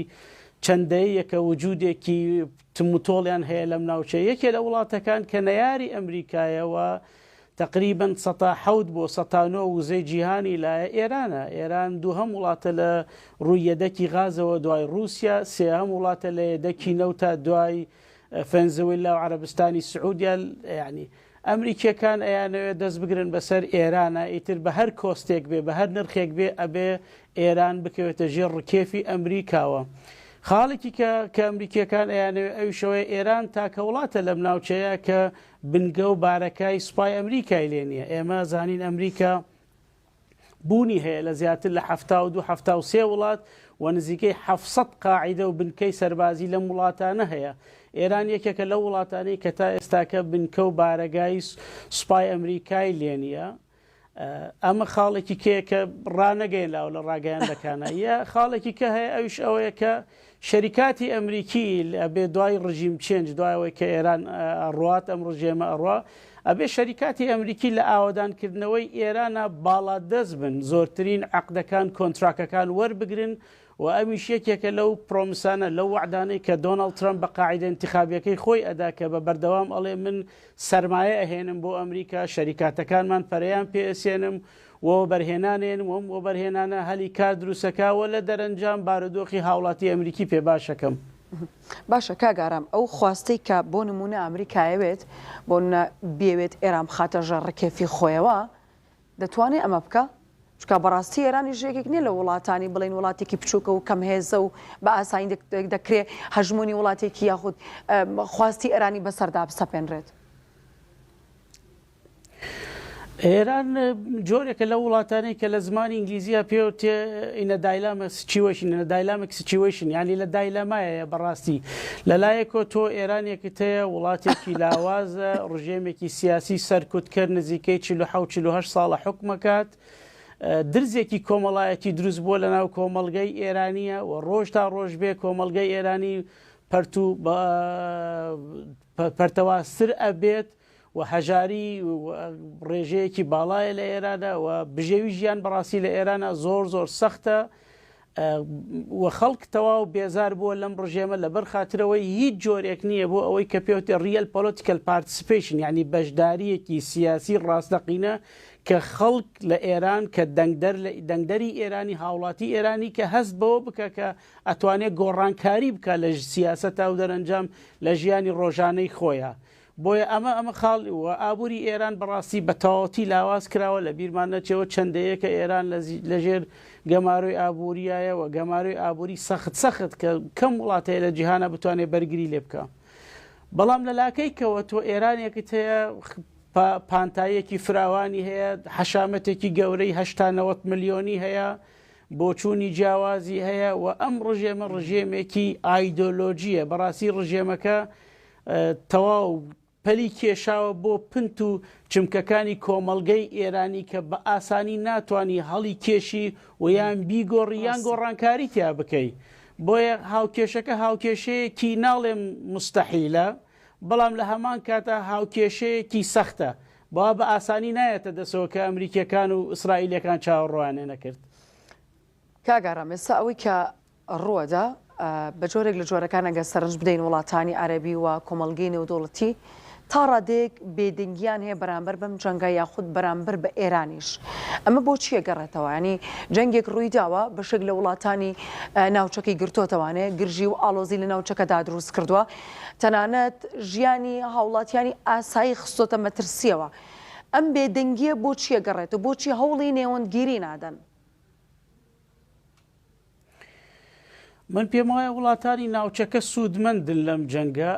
چەند دەیەیەکە وجودێکی تموتۆڵیان هەیە لەم ناوچەیە یەکێ لە وڵاتەکان کە نەیاری ئەمریکایە و تەقریبەن سەتا حەوت بۆ سەتا نۆ وزەی جیهانی لایە ئێرانە. ئێران دووهەم وڵاتە لە ڕووی یەدەکی غازەوە دوای ڕووسیا، سێهەم وڵاتە لە یەدەکی نەوتا دوای فەنزویلا و عەرەبستانی سعودیا. یانی ئەمریکیەکان ئەیانەوێ دەست بگرن بەسەر ئێرانە، ئیتر بە هەر کۆستێک بێ، بە هەر نرخێک بێ ئەبێ ئێران بکەوێتە ژێر ڕکێفی ئەمریکاوە. خاڵێکی کە کە ئەمریکیەکان ئەیانەوێ ئەویش ئەوەیە ئێران تاکە وڵاتە لەم ناوچەیە کە بنگە و بارەکای سوپای ئەمریکای لێ نییە. ئێمە زانین ئەمریکا بوونی هەیە لە زیاتر لە 72 73 وڵات و نزیکەی 700 قاعیدە و بنکەی سەربازی لەم وڵاتانە هەیە. ئێران یەکێکە لەو وڵاتانەی کە تا ئێستاکە بنکە و بارەگای سوپای ئەمریکای لێ نییە. ئەمە خاڵێکی کەیە کە ڕانەگەیەنراوە لە ڕاگەیاندەکانە یە خاڵێکی کە هەیە ئەویش ئەوەیە کە شەریکاتی ئەمریکی ئەبێ دوای ڕژیم چێنج دوای ئەوەی کە ئێران ئەڕوات ئەم ڕژێمە ئەڕوا ئەبێ شەریکاتی ئەمریکی لە ئاوەدانکردنەوەی ئێرانە باڵادەست بن زۆرترین عەقدەکان کۆنتراکەکان وەربگرن و ئەمیش یەکێکە لەو promise انە، لەو وەعدانەی کە دۆناڵد ترەمپ بە قاعیدە ئینتیخابیەکەی خۆی ئەدا کە بە بەردەوام ئەڵێ من سەرمایە ئەهێنم بۆ ئەمریکا، شەریکاتەکانمان پەرەیان پێ ئەسێنم و وەبەرهێنان ئێنم و ئەم وەبەرهێنانە هەلی کار دروستەکا و لە دەرەنجام بارودۆخی هاوڵاتی ئەمریکی پێ باشەکەم. باشە کاک ئارام ئەو خواستەی کە بۆ نموونە ئەمریکا ئەیەوێت بۆ نموونە بیەوێت ئێران بخاتە ژێر ڕکێفی خۆیەوە دەتوانێ ئەمە بکا؟ چونکە بەڕاستی ئێرانیش یەکێک نییە لە وڵاتانی بڵێین وڵاتێکی بچووکە و کەم هێزە و بە ئاسانی دەکرێ هەژموونی وڵاتێکی یاخود خواستی ئێرانی بەسەردا بسەپێنرێت. ئێران جۆرێکە لە وڵاتانەی کە لە زمانی ئینگلیزیە پێوتێ in a dilemma situation in a dynamic situation یانی لە dilemma یە بەڕاستی لەلایەکۆ تۆ ئێرانێکت هەیە وڵاتێکی لاوازە، ڕژێمێکی سیاسی سەرکوتکەر نزیکەی 47 48 ساڵە حوکمەکات، درزێکی کۆمەڵایەتی دروست بووە لەناو کۆمەڵگەی ئێرانیە و ڕۆژ تا ڕۆژ بێ کۆمەڵگەی ئێرانی پەرت و پەرتەوازتر ئەبێت و هەژاری ڕێژەیەکی باڵایە لە ئێرانە و بژێوی ژیان بەڕاستی لە ئێرانە زۆر زۆر سەختە و خەڵک تەواو بێزار بووە لەم ڕژێمە لەبەر خاترەوەی هیچ جۆرێک نییە بۆ ئەوەی کە پێوتێ real political participation یعنی بەشداریەکی سیاسی ڕاستەقینە کە خەڵک لە ئێران کە دەنگدەر لە دەنگدەری ئێرانی هاوڵاتی ئێرانی کە هەست بەوە بکە کە ئەتوانێت گۆڕانکاری بکە لە سیاسەتا و دەرەنجام لە ژیانی ڕۆژانەی خۆیان بۆیە ئەمە ئەمە خاڵ و ئابووری ئێران بەڕاستی بە تەواوەتی لاواز کراوە لە بیرمان نەچێەوە چەند دەیەکە ئێران لە ژێر گەمارۆی ئابووریایە و گەمارۆی ئابووری سەخت سەخت کە کەم وڵات هەیە لە جیهانە بتوانێت بەرگری لێ بکە بەڵام لە لاکەی کەوە تۆ ئێرانێکت هەیە پانتاییەکی فراوانی هەیە حەشامەتێکی گەورەی هەشتا نەوەت ملیۆنی هەیە بۆچوونی جیاوازی هەیە و ئەم ڕژێمە ڕژێمێکی ئایدۆلۆژیە بەڕاستی ڕژێمەکە تەواو پەلی کێشاوە بۆ پنت و چمکەکانی کۆمەڵگەی ئێرانی کە بە ئاسانی ناتوانی هەڵی کێشی و یان بیگۆڕی یان گۆڕانکاری تیا بکەی بۆیە هاوکێشەکە هاوکێشەیەکی ناڵێم مستەحیلە بەڵام لە هەمان کاتا هاوکێشەیەکی سەختە بەوا بە ئاسانی نایەتە دەسەوە کە ئەمریکیەکان و ئیسرائیلەکان چاوەڕوانێ نەکرد. کاک ئارام ئێستا ئەوەی کە ڕووەدا، بە جۆرێک لە جۆرەکان ئەگەر سەرنج بدەین وڵاتانی عەرەبی و کۆمەڵگەی نێودەوڵەتی تا ڕادەیەک بێدەنگیان هەیە بەرامبەر بەم جەنگە یاخود بەرامبەر بە ئێرانیش. ئەمە بۆچی ئەگەڕێتەوە؟ یانی جەنگێک ڕوویداوە بەشێک لە وڵاتانی ناوچەکەی گرتۆتەوانێ گرژی و ئاڵۆزی لە ناوچەکەدا دروست کردووە تەنانەت ژیانی هاوڵاتیانی ئاسایی خستۆتە مەترسیەوە. ئەم بێدەنگیە بۆچی ئەگەڕێتەوە؟ بۆچی هەوڵی نێوەندگیری نادەن؟ من پێم وایە وڵاتانی ناوچەکە سوودمەندن لەم جەنگە،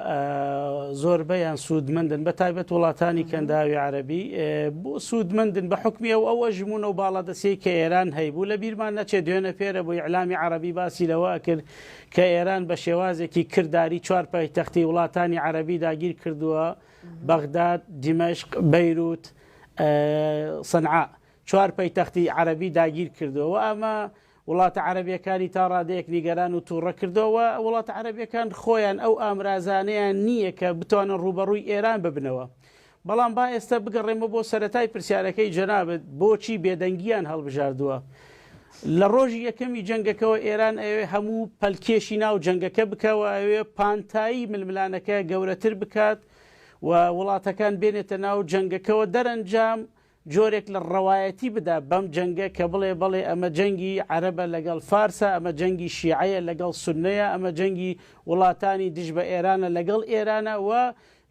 زۆربەیان سوودمەندن بە تایبەت وڵاتانی کەنداوی عەرەبی بۆ سوودمەندن بە حوکمی ئەو ئەو ئەژموونە و باڵادەستیەی کە ئێران هەیبوو. لە بیرمان نەچێت دوێنە پێرە بوو ئیعلامی عەرەبی باسی لەوە ئەکرد کە ئێران بە شێوازێکی کرداری چوار پایتەختی وڵاتانی عەرەبی داگیر کردووە، بەغداد، دیمەشق، بەیروت، سەنعا. چوار پەیتەختی عەرەبی داگیر کردووە و ئەمە وڵاتە عەرەبیەکانی تا ڕادەیەک نیگەران و توڕە کردووە و وڵاتە عەرەبیەکان خۆیان ئەو ئامرازانەیان نییە کە بتوانن ڕووبەڕووی ئێران ببنەوە. بەڵام با ئێستا بگەڕێمەوە بۆ سەرەتای پرسیارەکەی جەنابت، بۆچی بێدەنگیان هەڵبژاردووە؟ لە ڕۆژی یەکەمی جەنگەکەوە ئێران ئەیەوێ هەموو پەلکێشی ناو جەنگەکە بکا و ئەیەوێ پانتایی ململانەکە گەورەتر بکات و وڵاتەکان بێنێتە ناو جەنگەکەوە، دەرەنجام جۆرێک لە ڕەوایەتی بدا بەم جەنگە کە بڵێ بەڵێ ئەمە جەنگی عەرەبە لەگەڵ فارسە، ئەمە جەنگی شیعەیە لەگەڵ سوننەیە، ئەمە جەنگی وڵاتانی دژ بە ئێرانە لەگەڵ ئێرانە و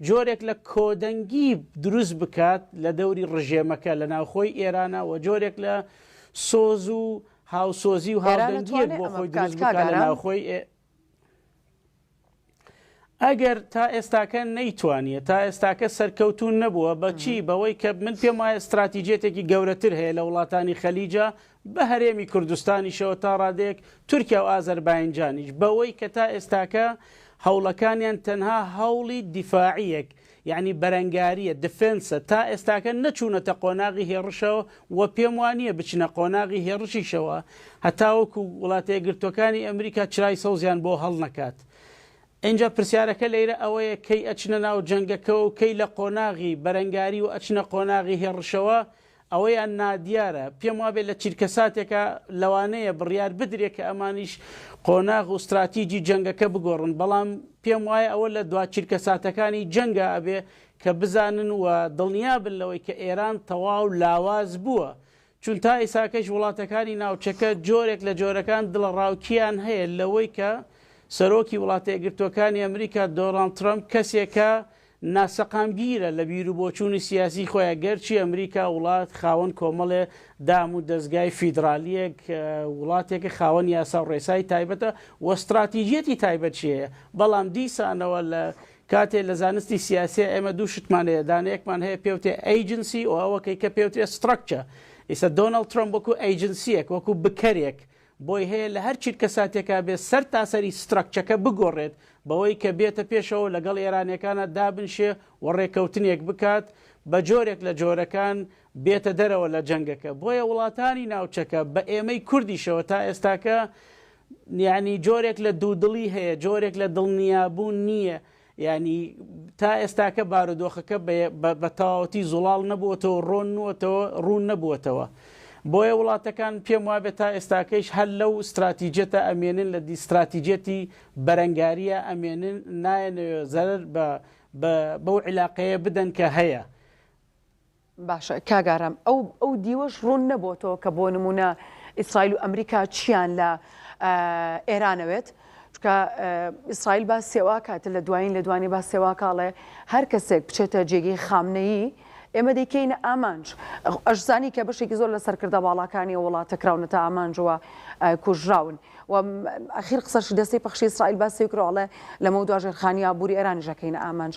جۆرێک لە کۆدەنگی دروست بکات لە دەوری ڕژێمەکە لە ناوخۆی ئێرانە و جۆرێک لە سۆز و هاوسۆزی و هاودەنگیەک بۆ خۆی دروست بکات لە ناوخۆی ئەگەر تا ئێستاکە نەیتوانیە تا ئێستاکە سەرکەوتوو نەبووە بە چی بەوەی کە من پێم وایە ستراتیجیەتێکی گەورەتر هەیە لە وڵاتانی خەلیجا بە هەرێمی کوردستانیشەوە تا ڕادەیەک تورکیا و ئازەرباینجانیش بەوەی کە تا ئێستاکە هەوڵەکانیان تەنها هەوڵی دیفاعیەک یانی بەرەنگارییە، defense ە، تا ئێستاکە نەچوونەتە قۆناغی هێڕشەوە و پێم وا نییە بچنە قۆناغی هێڕشیشەوە هەتاوەکو وڵاتەیەکگرتووەکانی ئەمریکا چرای سەوزیان بۆ هەڵنەکات. ئینجا پرسیارەکە لەیرە ئەوەیە کەی ئەچنە ناو جەنگەکەوە و کەی لە قۆناغی بەرەنگاری و ئەچنە قۆناغی هێڕشەوە، ئەوەیان نادیارە، پێم وابێ لە چرکەساتێکا لەوانەیە بڕیار بدرێ کە ئەمانیش قۆناغ و ستراتیجی جەنگەکە بگۆڕن، بەڵام پێم وایە ئەوە لە دوا چرکەساتەکانی جەنگا ئەبێ کە بزانن و دڵنیا بن لەوەی کە ئێران تەواو لاواز بووە، چون تا ئیساکەش وڵاتەکانی ناوچەکە جۆرێک لە جۆرەکان دڵەڕاوکییان هەیە لەوەی کە سەرۆکی وڵاتەیەکگرتووەکانی ئەمریکا دۆناڵد ترەمپ کەسێکە ناسەقامگیرە لە بیروبۆچوونی سیاسی خۆیا، گەرچی ئەمریکا وڵات خاوەن کۆمەڵێ دام و دەزگای فیدرالییە وڵاتێکە خاوەن یاسا و ڕێسای تایبەتە و ستراتیجیەتی تایبەتشی هەیە، بەڵام دیسانەوە لە کاتێ لە زانستی سیاسیا ئێمە دوو شتمان هەیە، دانەیەکمان هەیە پێوتێ agency و ئەوەکەی کە پێوترێ structure. ئیستا دۆناڵد ترەمپ وەکوو agency یەک، وەکوو بکەرێک بۆی هەیە لە هەر چرکەساتێکا بێت سەرتاسەری structure ەکە بگۆڕێت بەوەی کە بێتە پێشەوە لەگەڵ ئێرانیەکانا دابنشێ و ڕێکەوتنێک بکات بە جۆرێک لە جۆرەکان بێتە دەرەوە لە جەنگەکە بۆیە وڵاتانی ناوچەکە بە ئێمەی کوردیشەوە تا ئێستاکە یانی جۆرێک لە دوودڵی هەیە جۆرێک لە دڵنیابوون نییە یانی تا ئێستاکە بارودۆخەکە بە تەواوەتی زوڵاڵ نەبووەتەوە ڕۆن نووەتەوە ڕوون نەبووەتەوە. بۆیە وڵاتەکان پێم وابێت تا ئێستاکەیش هەر لەو ستراتیجیەتە ئەمێنن لە ستراتیجیەتی بەرەنگاریە ئەمێنن نایەنەوێ زەرەر بە بەو عیلاقەیە بدەن کە هەیە. باشە کاک ئارام ئەو ئەو دیوەش ڕوون نەبۆتەوە کە بۆ نمونە ئیسرائیل و ئەمریکا چیان لە ئێرانەوێت چکە ئیسرائیل با سێوا کات لە دوایین لە دوانی با سێوا کاڵێ هەر کەسێک بچێتە جێگەی خامنەیی ئێمە دەیکەینە ئامانج ئەشزانی کە بەشێکی زۆر لە سەرکردە باڵاکانی وڵاتە کراونەتە ئامانجەوە کوژراون و ئەخیر قسەشی دەستەی پەخشی ئیسرائیل باسی کرد ئەڵێ لەمەودوا ژێرخانی ئابووری ئێرانیش ئەکەینە ئامانج.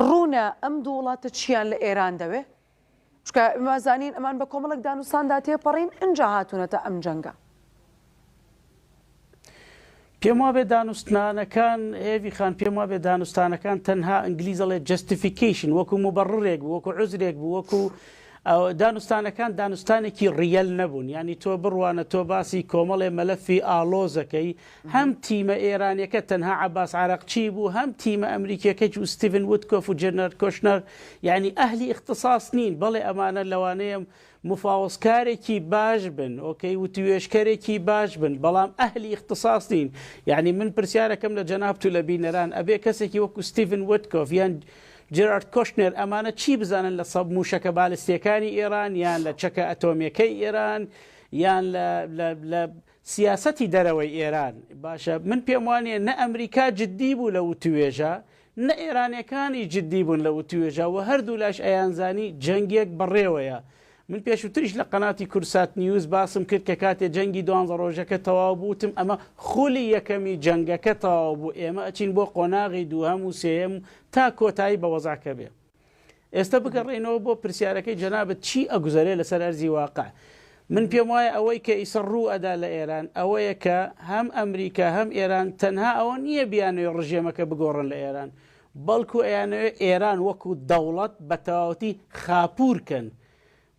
ڕوونە ئەم دوو وڵاتە چیان لە ئێران دەوێ؟ چونکە ئێمە زانین ئەمان بە کۆمەڵێک دانوستاندا تێپەڕین ئینجا هاتوونەتە ئەم جەنگە. پێم وابێ دانوستانەکان هێڤی خان پێم وابێ دانوستانەکان تەنها ئینگلیز ئەڵێ justification وەکو موبەڕڕێک بوو وەکو عوزرێک بوو وەکو دانوستانەکان دانوستانێکی real نەبوون یانی تۆ بڕوانە تۆ باسی کۆمەڵێ مەلەفی ئاڵۆزەکەی هەم تیمە ئێرانیەکە تەنها عەباس عەرەقچی بوو هەم تیمە ئەمریکیەکەی و ستیڤن وتکۆف و جێرارد کۆشنەر یانی ئەهلی ئیختساس نین بەڵێ ئەمانە لەوانەیە مفاوەزکارێکی باش بن okay وتوێژکەرێکی باش بن بەڵام ئەهلی ئیختساس نین یانی من پرسیارەکەم لە جەنابت و لە بینەران ئەبێ کەسێکی وەکو ستیڤن وتکۆف یان جێرارد کۆشنێر ئەمانە چی بزانن لە سەب مووشەکە بالستیەکانی ئێران یان لە چەکە ئەتۆمیەکەی ئێران یان لە لە لە سیاسەتی دەرەوەی ئێران باشە من پێم وانیە نە ئەمریکا جدی بوو لە وتوێژە نە ئێرانیەکانیش جدی بوون لە وتوێژە و هەردوولاش ئەیانزانی جەنگێک بەڕێوەیە. من پێشووتریش لە قەناتی کوردسات نیوز باسم کرد کە کاتێ جەنگی دوانزە ڕۆژەکە تەواو بوو وتم ئەمە خولی یەکەمی جەنگەکە تەواو بوو ئێمە ئەچین بۆ قۆناغی دووهەم و سێیەم و تا کۆتایی بە وەزعەکە بێ. ئێستە بگەڕێینەوە بۆ پرسیارەکەی جەنابت چی ئەگوزەرێ لەسەر ئەرزی واقع؟ من پێم وایە ئەوەی کە ئیسە ڕوو ئەدا لە ئێران ئەوەیە کە هەم ئەمریکا هەم ئێران تەنها ئەوە نییە بیانەوێ ڕژێمەکە بگۆڕن لە ئێران بەڵکو ئەیانەوێ ئێران وەکو دەوڵەت بە تەواوەتی خاپوور کەن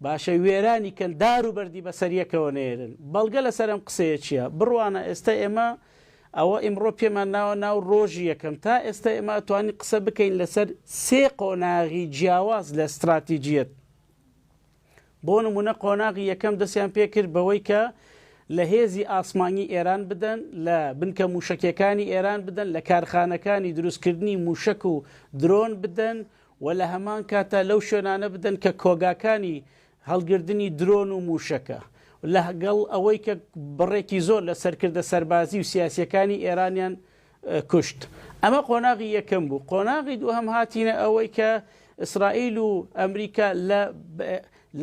باشە وێرانی کەن دار و بەردی بەسەر یەکەوە نێرن بەڵگە لەسەر ئەم قسەیە چییە؟ بڕوانە ئێستا ئێمە ئەوە ئیمڕۆ پێمان ناوە ناو ڕۆژی یەکەم تا ئێستا ئێمە ئەتوانین قسە بکەین لەسەر سێ قۆناغی جیاواز لە ستراتیجیەت بۆ نمونە قۆناغی یەکەم دەستیان پێکرد بەوەی کە لە هێزی ئاسمانی ئێران بدەن لە بنکە موشەکیەکانی ئێران بدەن لە کارخانەکانی دروستکردنی موشەک و درۆن بدەن و لە هەمان کاتا لەو شوێنانە بدەن کە کۆگاکانی هەڵگردنی درۆن و موشەکە لەگەڵ ئەوەی کە بڕێکی زۆر لە سەرکردە سەربازی و سیاسیەکانی ئێرانیان کوشت. ئەمە قۆناغی یەکەم بوو. قۆناغی دووهەم هاتینە ئەوەی کە ئیسرائیل و ئەمریکا لە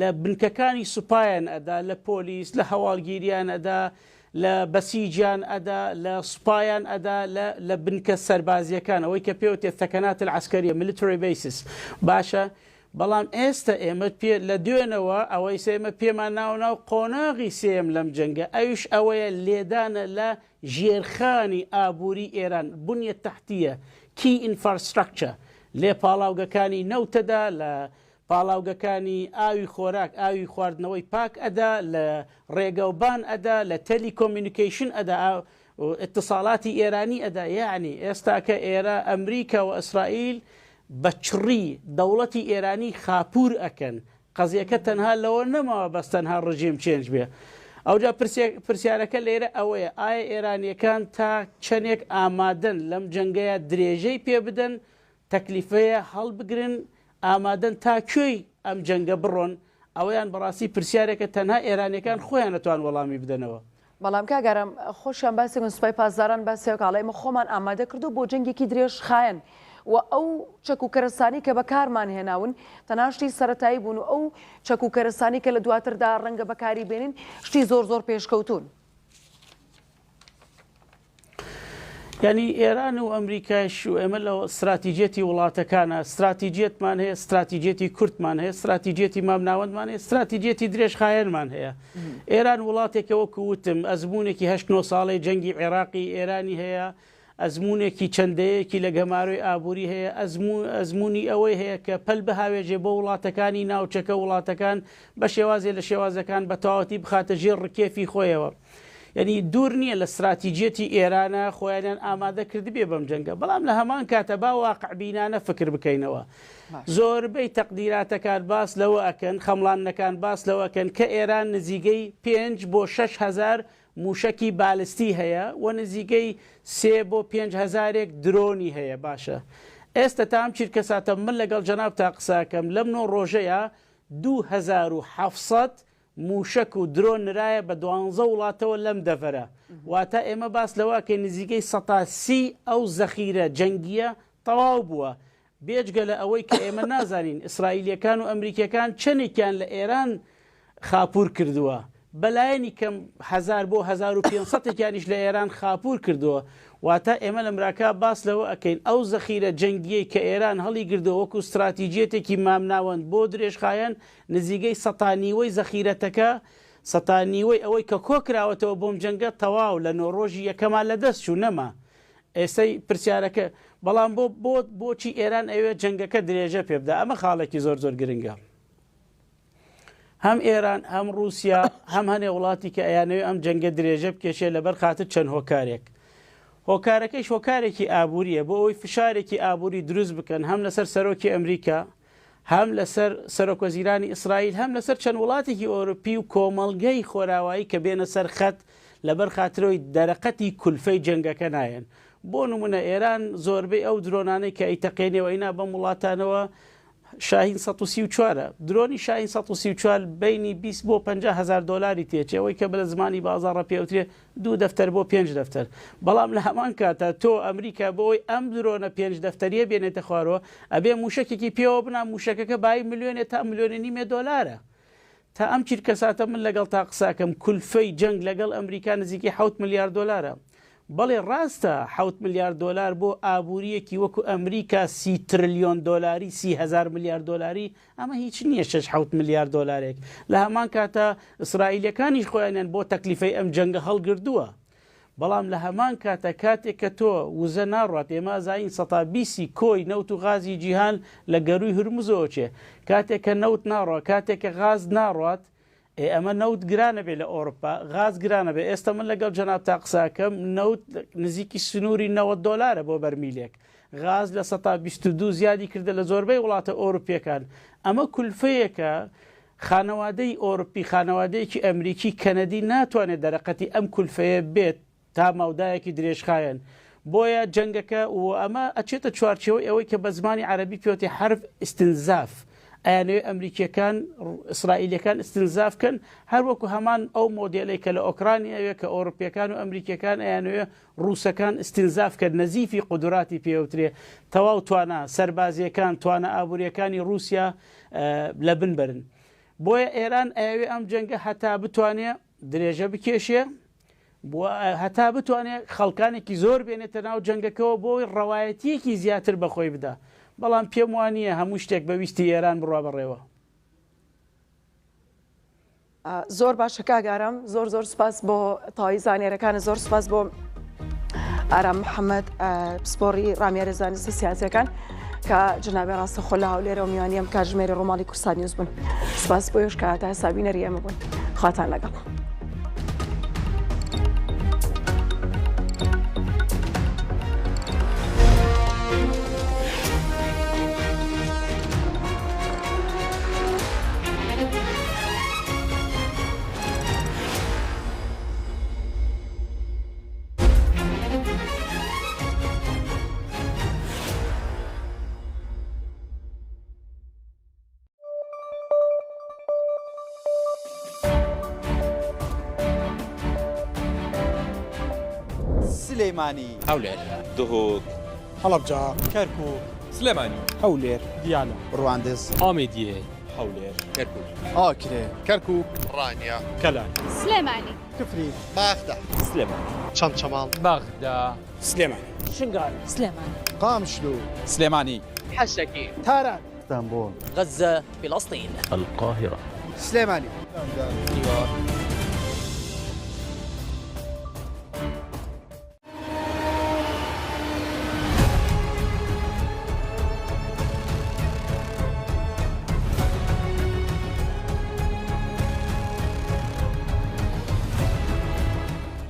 لە بنکەکانی سوپایان ئەدا، لە پۆلیس، لە هەواڵگیریان ئەدا، لە بەسیجیان ئەدا، لە سوپایان ئەدا، لە لە بنکە سەربازیەکان، ئەوەی کە پێوتێ ثەکەنات العسکریە، Military Bases. باشە بەڵام ئێستە ئێمە پێ لە دوێنەوە ئەوەی ئێمە پێمان ناوە ناو قۆناغی سێیەم لەم جەنگە، ئەویش ئەوەیە لێدانە لە ژێرخانی ئابووری ئێران، بنیە تحتیە، Key Infrastructure، لێ پاڵاوگەکانی نەوتەدا، لە پاڵاوگەکانی ئاوی خۆراک، ئاوی خواردنەوەی پاک ئەدا، لە ڕێگەوبان ئەدا، لە telecommunication ئەدا، ئیتساڵاتی ئێرانی ئەدا، یەعنی ئێستاکە ئێرە، ئەمریکا و ئیسرائیل بە چڕی دەوڵەتی ئێرانی خاپوور ئەکەن، قەزیەکە تەنها لەوە نەماوە بەس تەنها regime change بێ. ئەوجا پرسیارەکە لێرە ئەوەیە ئایا ئێرانیەکان تا چەنێک ئامادەن لەم جەنگەیا درێژەی پێ بدەن، تەکلیفەیە هەڵبگرن، ئامادەن تا کوێی ئەم جەنگە بڕۆن، ئەوەیان بەڕاستی پرسیارێکە تەنها ئێرانیەکان خۆیان ئەتوان وەڵامی بدەنەوە. بەڵام کاک ئارام خۆشیان باسی کردن سوپای پاسداران باسی ئەوە ئەڵێ ئێمە خۆمان ئامادە کردووە بۆ جەنگێکی درێژخایەن و ئەو چەک و کەرەستانەی کە بەکارمان هێناون تەنها شتی سەرەتایی بوون و ئەو چەک و کەرەستانەی کە لە دواتردا ڕەنگە بەکاری بێنین شتی زۆر زۆر پێشکەوتوون. یانی ئێران و ئەمریکایش و ئێمە لە ستراتیجیەتی وڵاتەکانە ستراتیجیەتمان هەیە ستراتیجیەتی کورتمان هەیە ستراتیجیەتی مامناوەندمان هەیە ستراتیجیەتی درێژخایەنمان هەیە ئێران وڵاتێکە وەکو وتم ئەزمونێکی هەشت نۆ ساڵەی جەنگی عێراقی ئێرانی هەیە ئەزمونێکی چەند دەیەکی لە گەمارۆی ئابووری هەیە ئەزمموی ئەوەی هەیە کە پەل بهاوێژێ بۆ وڵاتەکانی ناوچەکە وڵاتەکان بە شێوازێ لە شێوازەکان بە تەواوەتی بخاتە ژێر ڕکێفی خۆیەوە. یەنی دوور نییە لە ستراتیجیەتی ئێرانە خۆیانیان ئامادە کردبێ بەم جەنگە بەڵام لە هەمان کاتە با واقعبینانە فکر بکەینەوە زۆربەی تەقدیراتەکان باس لەوە ئەکەن خەمڵاندنەکان باس لەوە ئەکەن کە ئێران نزیگەی پێنج بۆ 6000 موشکی بالستی هەیە و نزیگەی سێ بۆ پێنج هەزارێک درۆنی هەیە باشە ئێستا تا ئەم چیرکەساتە من لەگەڵ جەنابتا قسە ئەکەم لەم نۆ ڕۆژەیا 2700 مووشەک و درۆن نرایە بە دوانزە وڵاتەوە لەم دەڤەرە، واتە ئێمە باس لەوە ئەکەین نزیکەی سەتا سی ئەو زەخیرە جەنگییە تەواو بووە، بێجگە لە ئەوەی کە ئێمە نازانین ئیسرائیلییەکان و ئەمریکییەکان چەنێکیان لە ئێران خاپوور کردووە، بەلایەنی کەم هەزار بۆ 1500 ێکیانیش لە ئێران خاپوور کردووە، واتە ئێمە لە مراکا باس لەوە ئەکەین ئەو زەخیرە جەنگییەی کە ئێران هەڵیگردووە وەکو ستراتیجیەتێکی مامناوەند بۆ درێژخایەن نزیگەی سەتا نیوەی زەخیرەتەکە، سەتا نیوەی ئەوەی کە کۆکراوەتەوە بۆم جەنگە تەواو لە نۆ ڕۆژی یەکەما لە دەست چوو نەما. ئێستەی پرسیارەکە بەڵام بۆ بۆ بۆچی ئێران ئەیەوێ جەنگەکە درێژە پێ بدا؟ ئەمە خاڵێکی زۆر زۆر گرنگە. هەم ئێران هەم ڕووسیا هەم هەنێ وڵاتی کە ئەیانەوێ ئەم جەنگە درێژە بکێشێ لەبەر خاتر چەند هۆکارێک. هۆکارەکەیش هۆکارێکی ئابووریە بۆ ئەوەی فشارێکی ئابووری دروست بکەن هەم لەسەر سەرۆکی ئەمریکا هەم لەسەر سەرۆکوەزیرانی ئیسرائیل، هەم لەسەر چەند وڵاتێکی ئەوروپی و کۆمەڵگەی خۆراوایی کە بێنە سەر خەت لەبەر خاترەوەی دەرەقەتی کولفەی جەنگەکە نایەن. بۆ نمونە ئێران زۆربەی ئەو درۆنانەی کە ئەیتەقێنێ و ئەینا بەم وڵاتانەوە شاهین 134 ە. درۆنی شاهین 134 بەینی 20 بۆ 50 هەزار دۆلاری تێچێ، ئەوەی کە بە زمانی بازاڕە پێوترێ دوو دەفتەر بۆ پێنج دەفتەر. بەڵام لە هەمان کاتا تۆ ئەمریکا بۆ ئەوەی ئەم درۆنە پێنج دەفتەریە بێنێتە خوارەوە ئەبێ موشەکێکی پێوە بنا موشەکەکە بایی ملیۆنێ تا ملیۆنێ نیمێ دۆلارە. تا ئەم چرکەساتە من لەگەڵ تا قساکەم کولفەی جەنگ لەگەڵ ئەمریکا نزیکەی حەوت ملیار دۆلارە. بەڵێ ڕاستە حەوت ملیار دۆلار بۆ ئابوورییەکی وەکو ئەمریکا سی ترلیۆن دۆلاری، 30 هەزار ملیار دۆلاری، ئەمە هیچ نییە شەش حەوت ملیار دۆلارێک. لە هەمان کاتا ئیسرائیلییەکانیش خۆیانیان بۆ تەکلیفەی ئەم جەنگە هەڵگردووە. بەڵام لە هەمان کاتا کاتێک کە تۆ وزە ناڕوات، ئێمە ئەزانین سەتا بیسی کۆی نەوت و غازی جیهان لە گەرووی هورمزەوە چێ، کاتێک کە نەوت ناڕوا، کاتێک کە غاز ناڕوات، ئێ ئەمە نەوت گرانەبێ لە ئۆرپا، غاز گرانەبێ، ئێستا من لەگەڵ جەنابتا قسە ئەکەم نەوت نزیکی سنووری 90 دۆلارە بۆ بەرمیلێک، غاز لە سەتا 22 زیادی کردە لە زۆربەی وڵاتە ئۆروپیەکان، ئەمە کولفەیەکە خانەوادەی ئۆرپی، خانەوادەیەکی ئەمریکی، کەنەدی ناتوانێت دەرەقەتی ئەم کولفەیە بێت تا مەودایەکی درێژخایەن. بۆیە جەنگەکە و ئەمە ئەچێتە چوارچێوەی ئەوەی کە بە زمانی عەرەبی پێوتی حرب استنزاف، ئەیانەوێ ئەمریکیەکان ئیسرائیلیەکان استنزاف کەن، هەر وەکو هەمان ئەو مۆدێلەی کە لە ئۆکرانیا ئەوێ کە ئۆرپیەکان و ئەمریکیەکان ئەیانەوێ ڕووسەکان استنزاف کەن، نەزیفی قودراتی پێوترێ، تەواو توانا سەربازیەکان، توانا ئابووریەکانی ڕووسیا لەبن بەرن. بۆیە ئێران ئەیەوێ ئەم جەنگە هەتا بتوانێ درێژە بکێشێ، هەتا بتوانێ خەڵکانێکی زۆر بێنێتە ناو جەنگەکەوە بۆی ڕەوایەتیەکی زیاتر بە خۆی بدا. بەڵام پێم وانییە هەموو شتێک بە ویستی ئێران بڕوا بەڕێوە. زۆر باشە کاک ئارام زۆر زۆر سپاس بۆ تەواوی زانیارەکانت زۆر سپاس بۆ ئارام محەممەد پسپۆڕی ڕامیاری زانستی سیاسەکان کە جنابێ ڕاستە خۆ لە هەولێرەوە میوانی ئەم کاتژمێری ڕۆماڵی کوردستان نیوز بوون سپاس بۆ یۆش کە تا حسابی نەری ئێمە بوون خواتان لەگەڵ. سلێمانی. هەولێر. دهۆک. هەڵەبجە. کەرکوک. سلێمانی. هەولێر. دیالە. ڕواندز. ئامێدیێ. هەولێر. کەرکوک. ئاکرێ. کەرکوک. ڕانیە. کەلار. سلێمانی. کفری. بەغدا. سلێمانی. چەمچەماڵ. بەغدا. سلێمانی. شنگال. سلێمانی. قامشلو. سلێمانی. حەسەکێ. تاران. ئیستانبوڵ. غەززە. فلسطین. القاهرە. سلێمانی. لەندەن. نیویۆرک.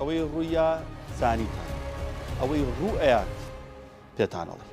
ئەوەی ڕوویا زانیتان، ئەوەی ڕوو ئەیات پێتان ئەڵێم.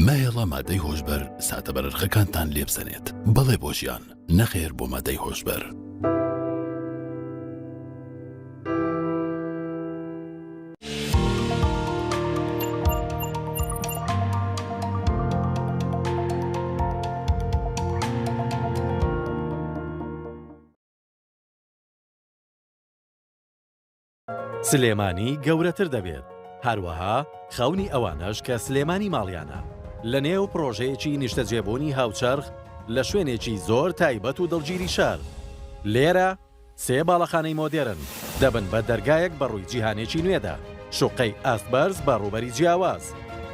مەهێڵە مادەی هۆشبەر ساتە بەنرخەکانتان لێبسەنێت. بەڵێ بۆ ژیان، نەخێر بۆ مادەی هۆشبەر. سلێمانی گەورەتر دەبێت، هەروەها خەونی ئەوانەش کە سلێمانی ماڵیانە، لەنێو پڕۆژەیەکی نیشتەجێبوونی هاوچەرخ لە شوێنێکی زۆر تایبەت و دڵگیری شار. لێرە سێ باڵەخانەی مۆدێرن دەبن بە دەرگایەک بەڕووی جیهانێکی نوێدا، شوقەی ئاستبەرز بە ڕووبەری جیاواز،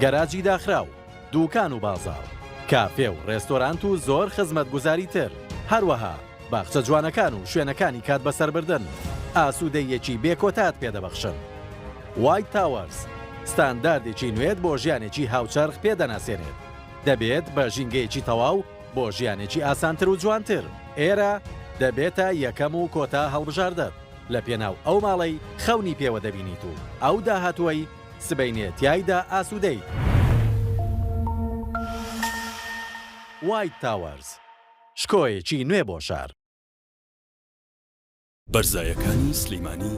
گەراجی داخراو. دوکان و بازاڕ، کافێ و ڕێستۆرانت و زۆر خزمەتگوزاری تر، هەروەها باخچە جوانەکان و شوێنەکانی کات بەسەربردن ئاسوودەییەکی بێ کۆتات پێدەبەخشن. وایت تاوەرز ستانداردێکی نوێت بۆ ژیانێکی هاوچەرخ پێ دەناسێنێت. دەبێت بە ژینگەیەکی تەواو بۆ ژیانێکی ئاسانتر و جوانتر. ئێرە دەبێتە یەکەم و کۆتا هەڵبژاردەت لە پێناو ئەو ماڵەی خەونی پێوە دەبینیت و ئەو داهاتووەی سبەینێ تیایدا ئاسوودەیت. وایت تاوەرز، شکۆیەکی نوێ بۆ شار. بەرزایەکانی سلیمانی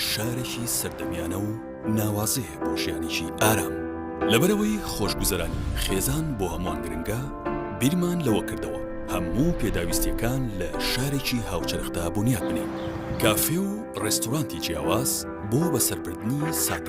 شارێکی سەردەمیانە و ناوازەیە بۆ ژیانێکی ئارام. لەبەرئەوەی خۆشگوزەرانی خێزان بۆ هەمووان گرنگە، بیرمان لەوە کردەوە هەموو پێداویستییەکان لە شارێکی هاوچەرخدا بونیاد بنێین. کافێ و ڕێستورانتی جیاواز بۆ بەسەربردنی ساتە.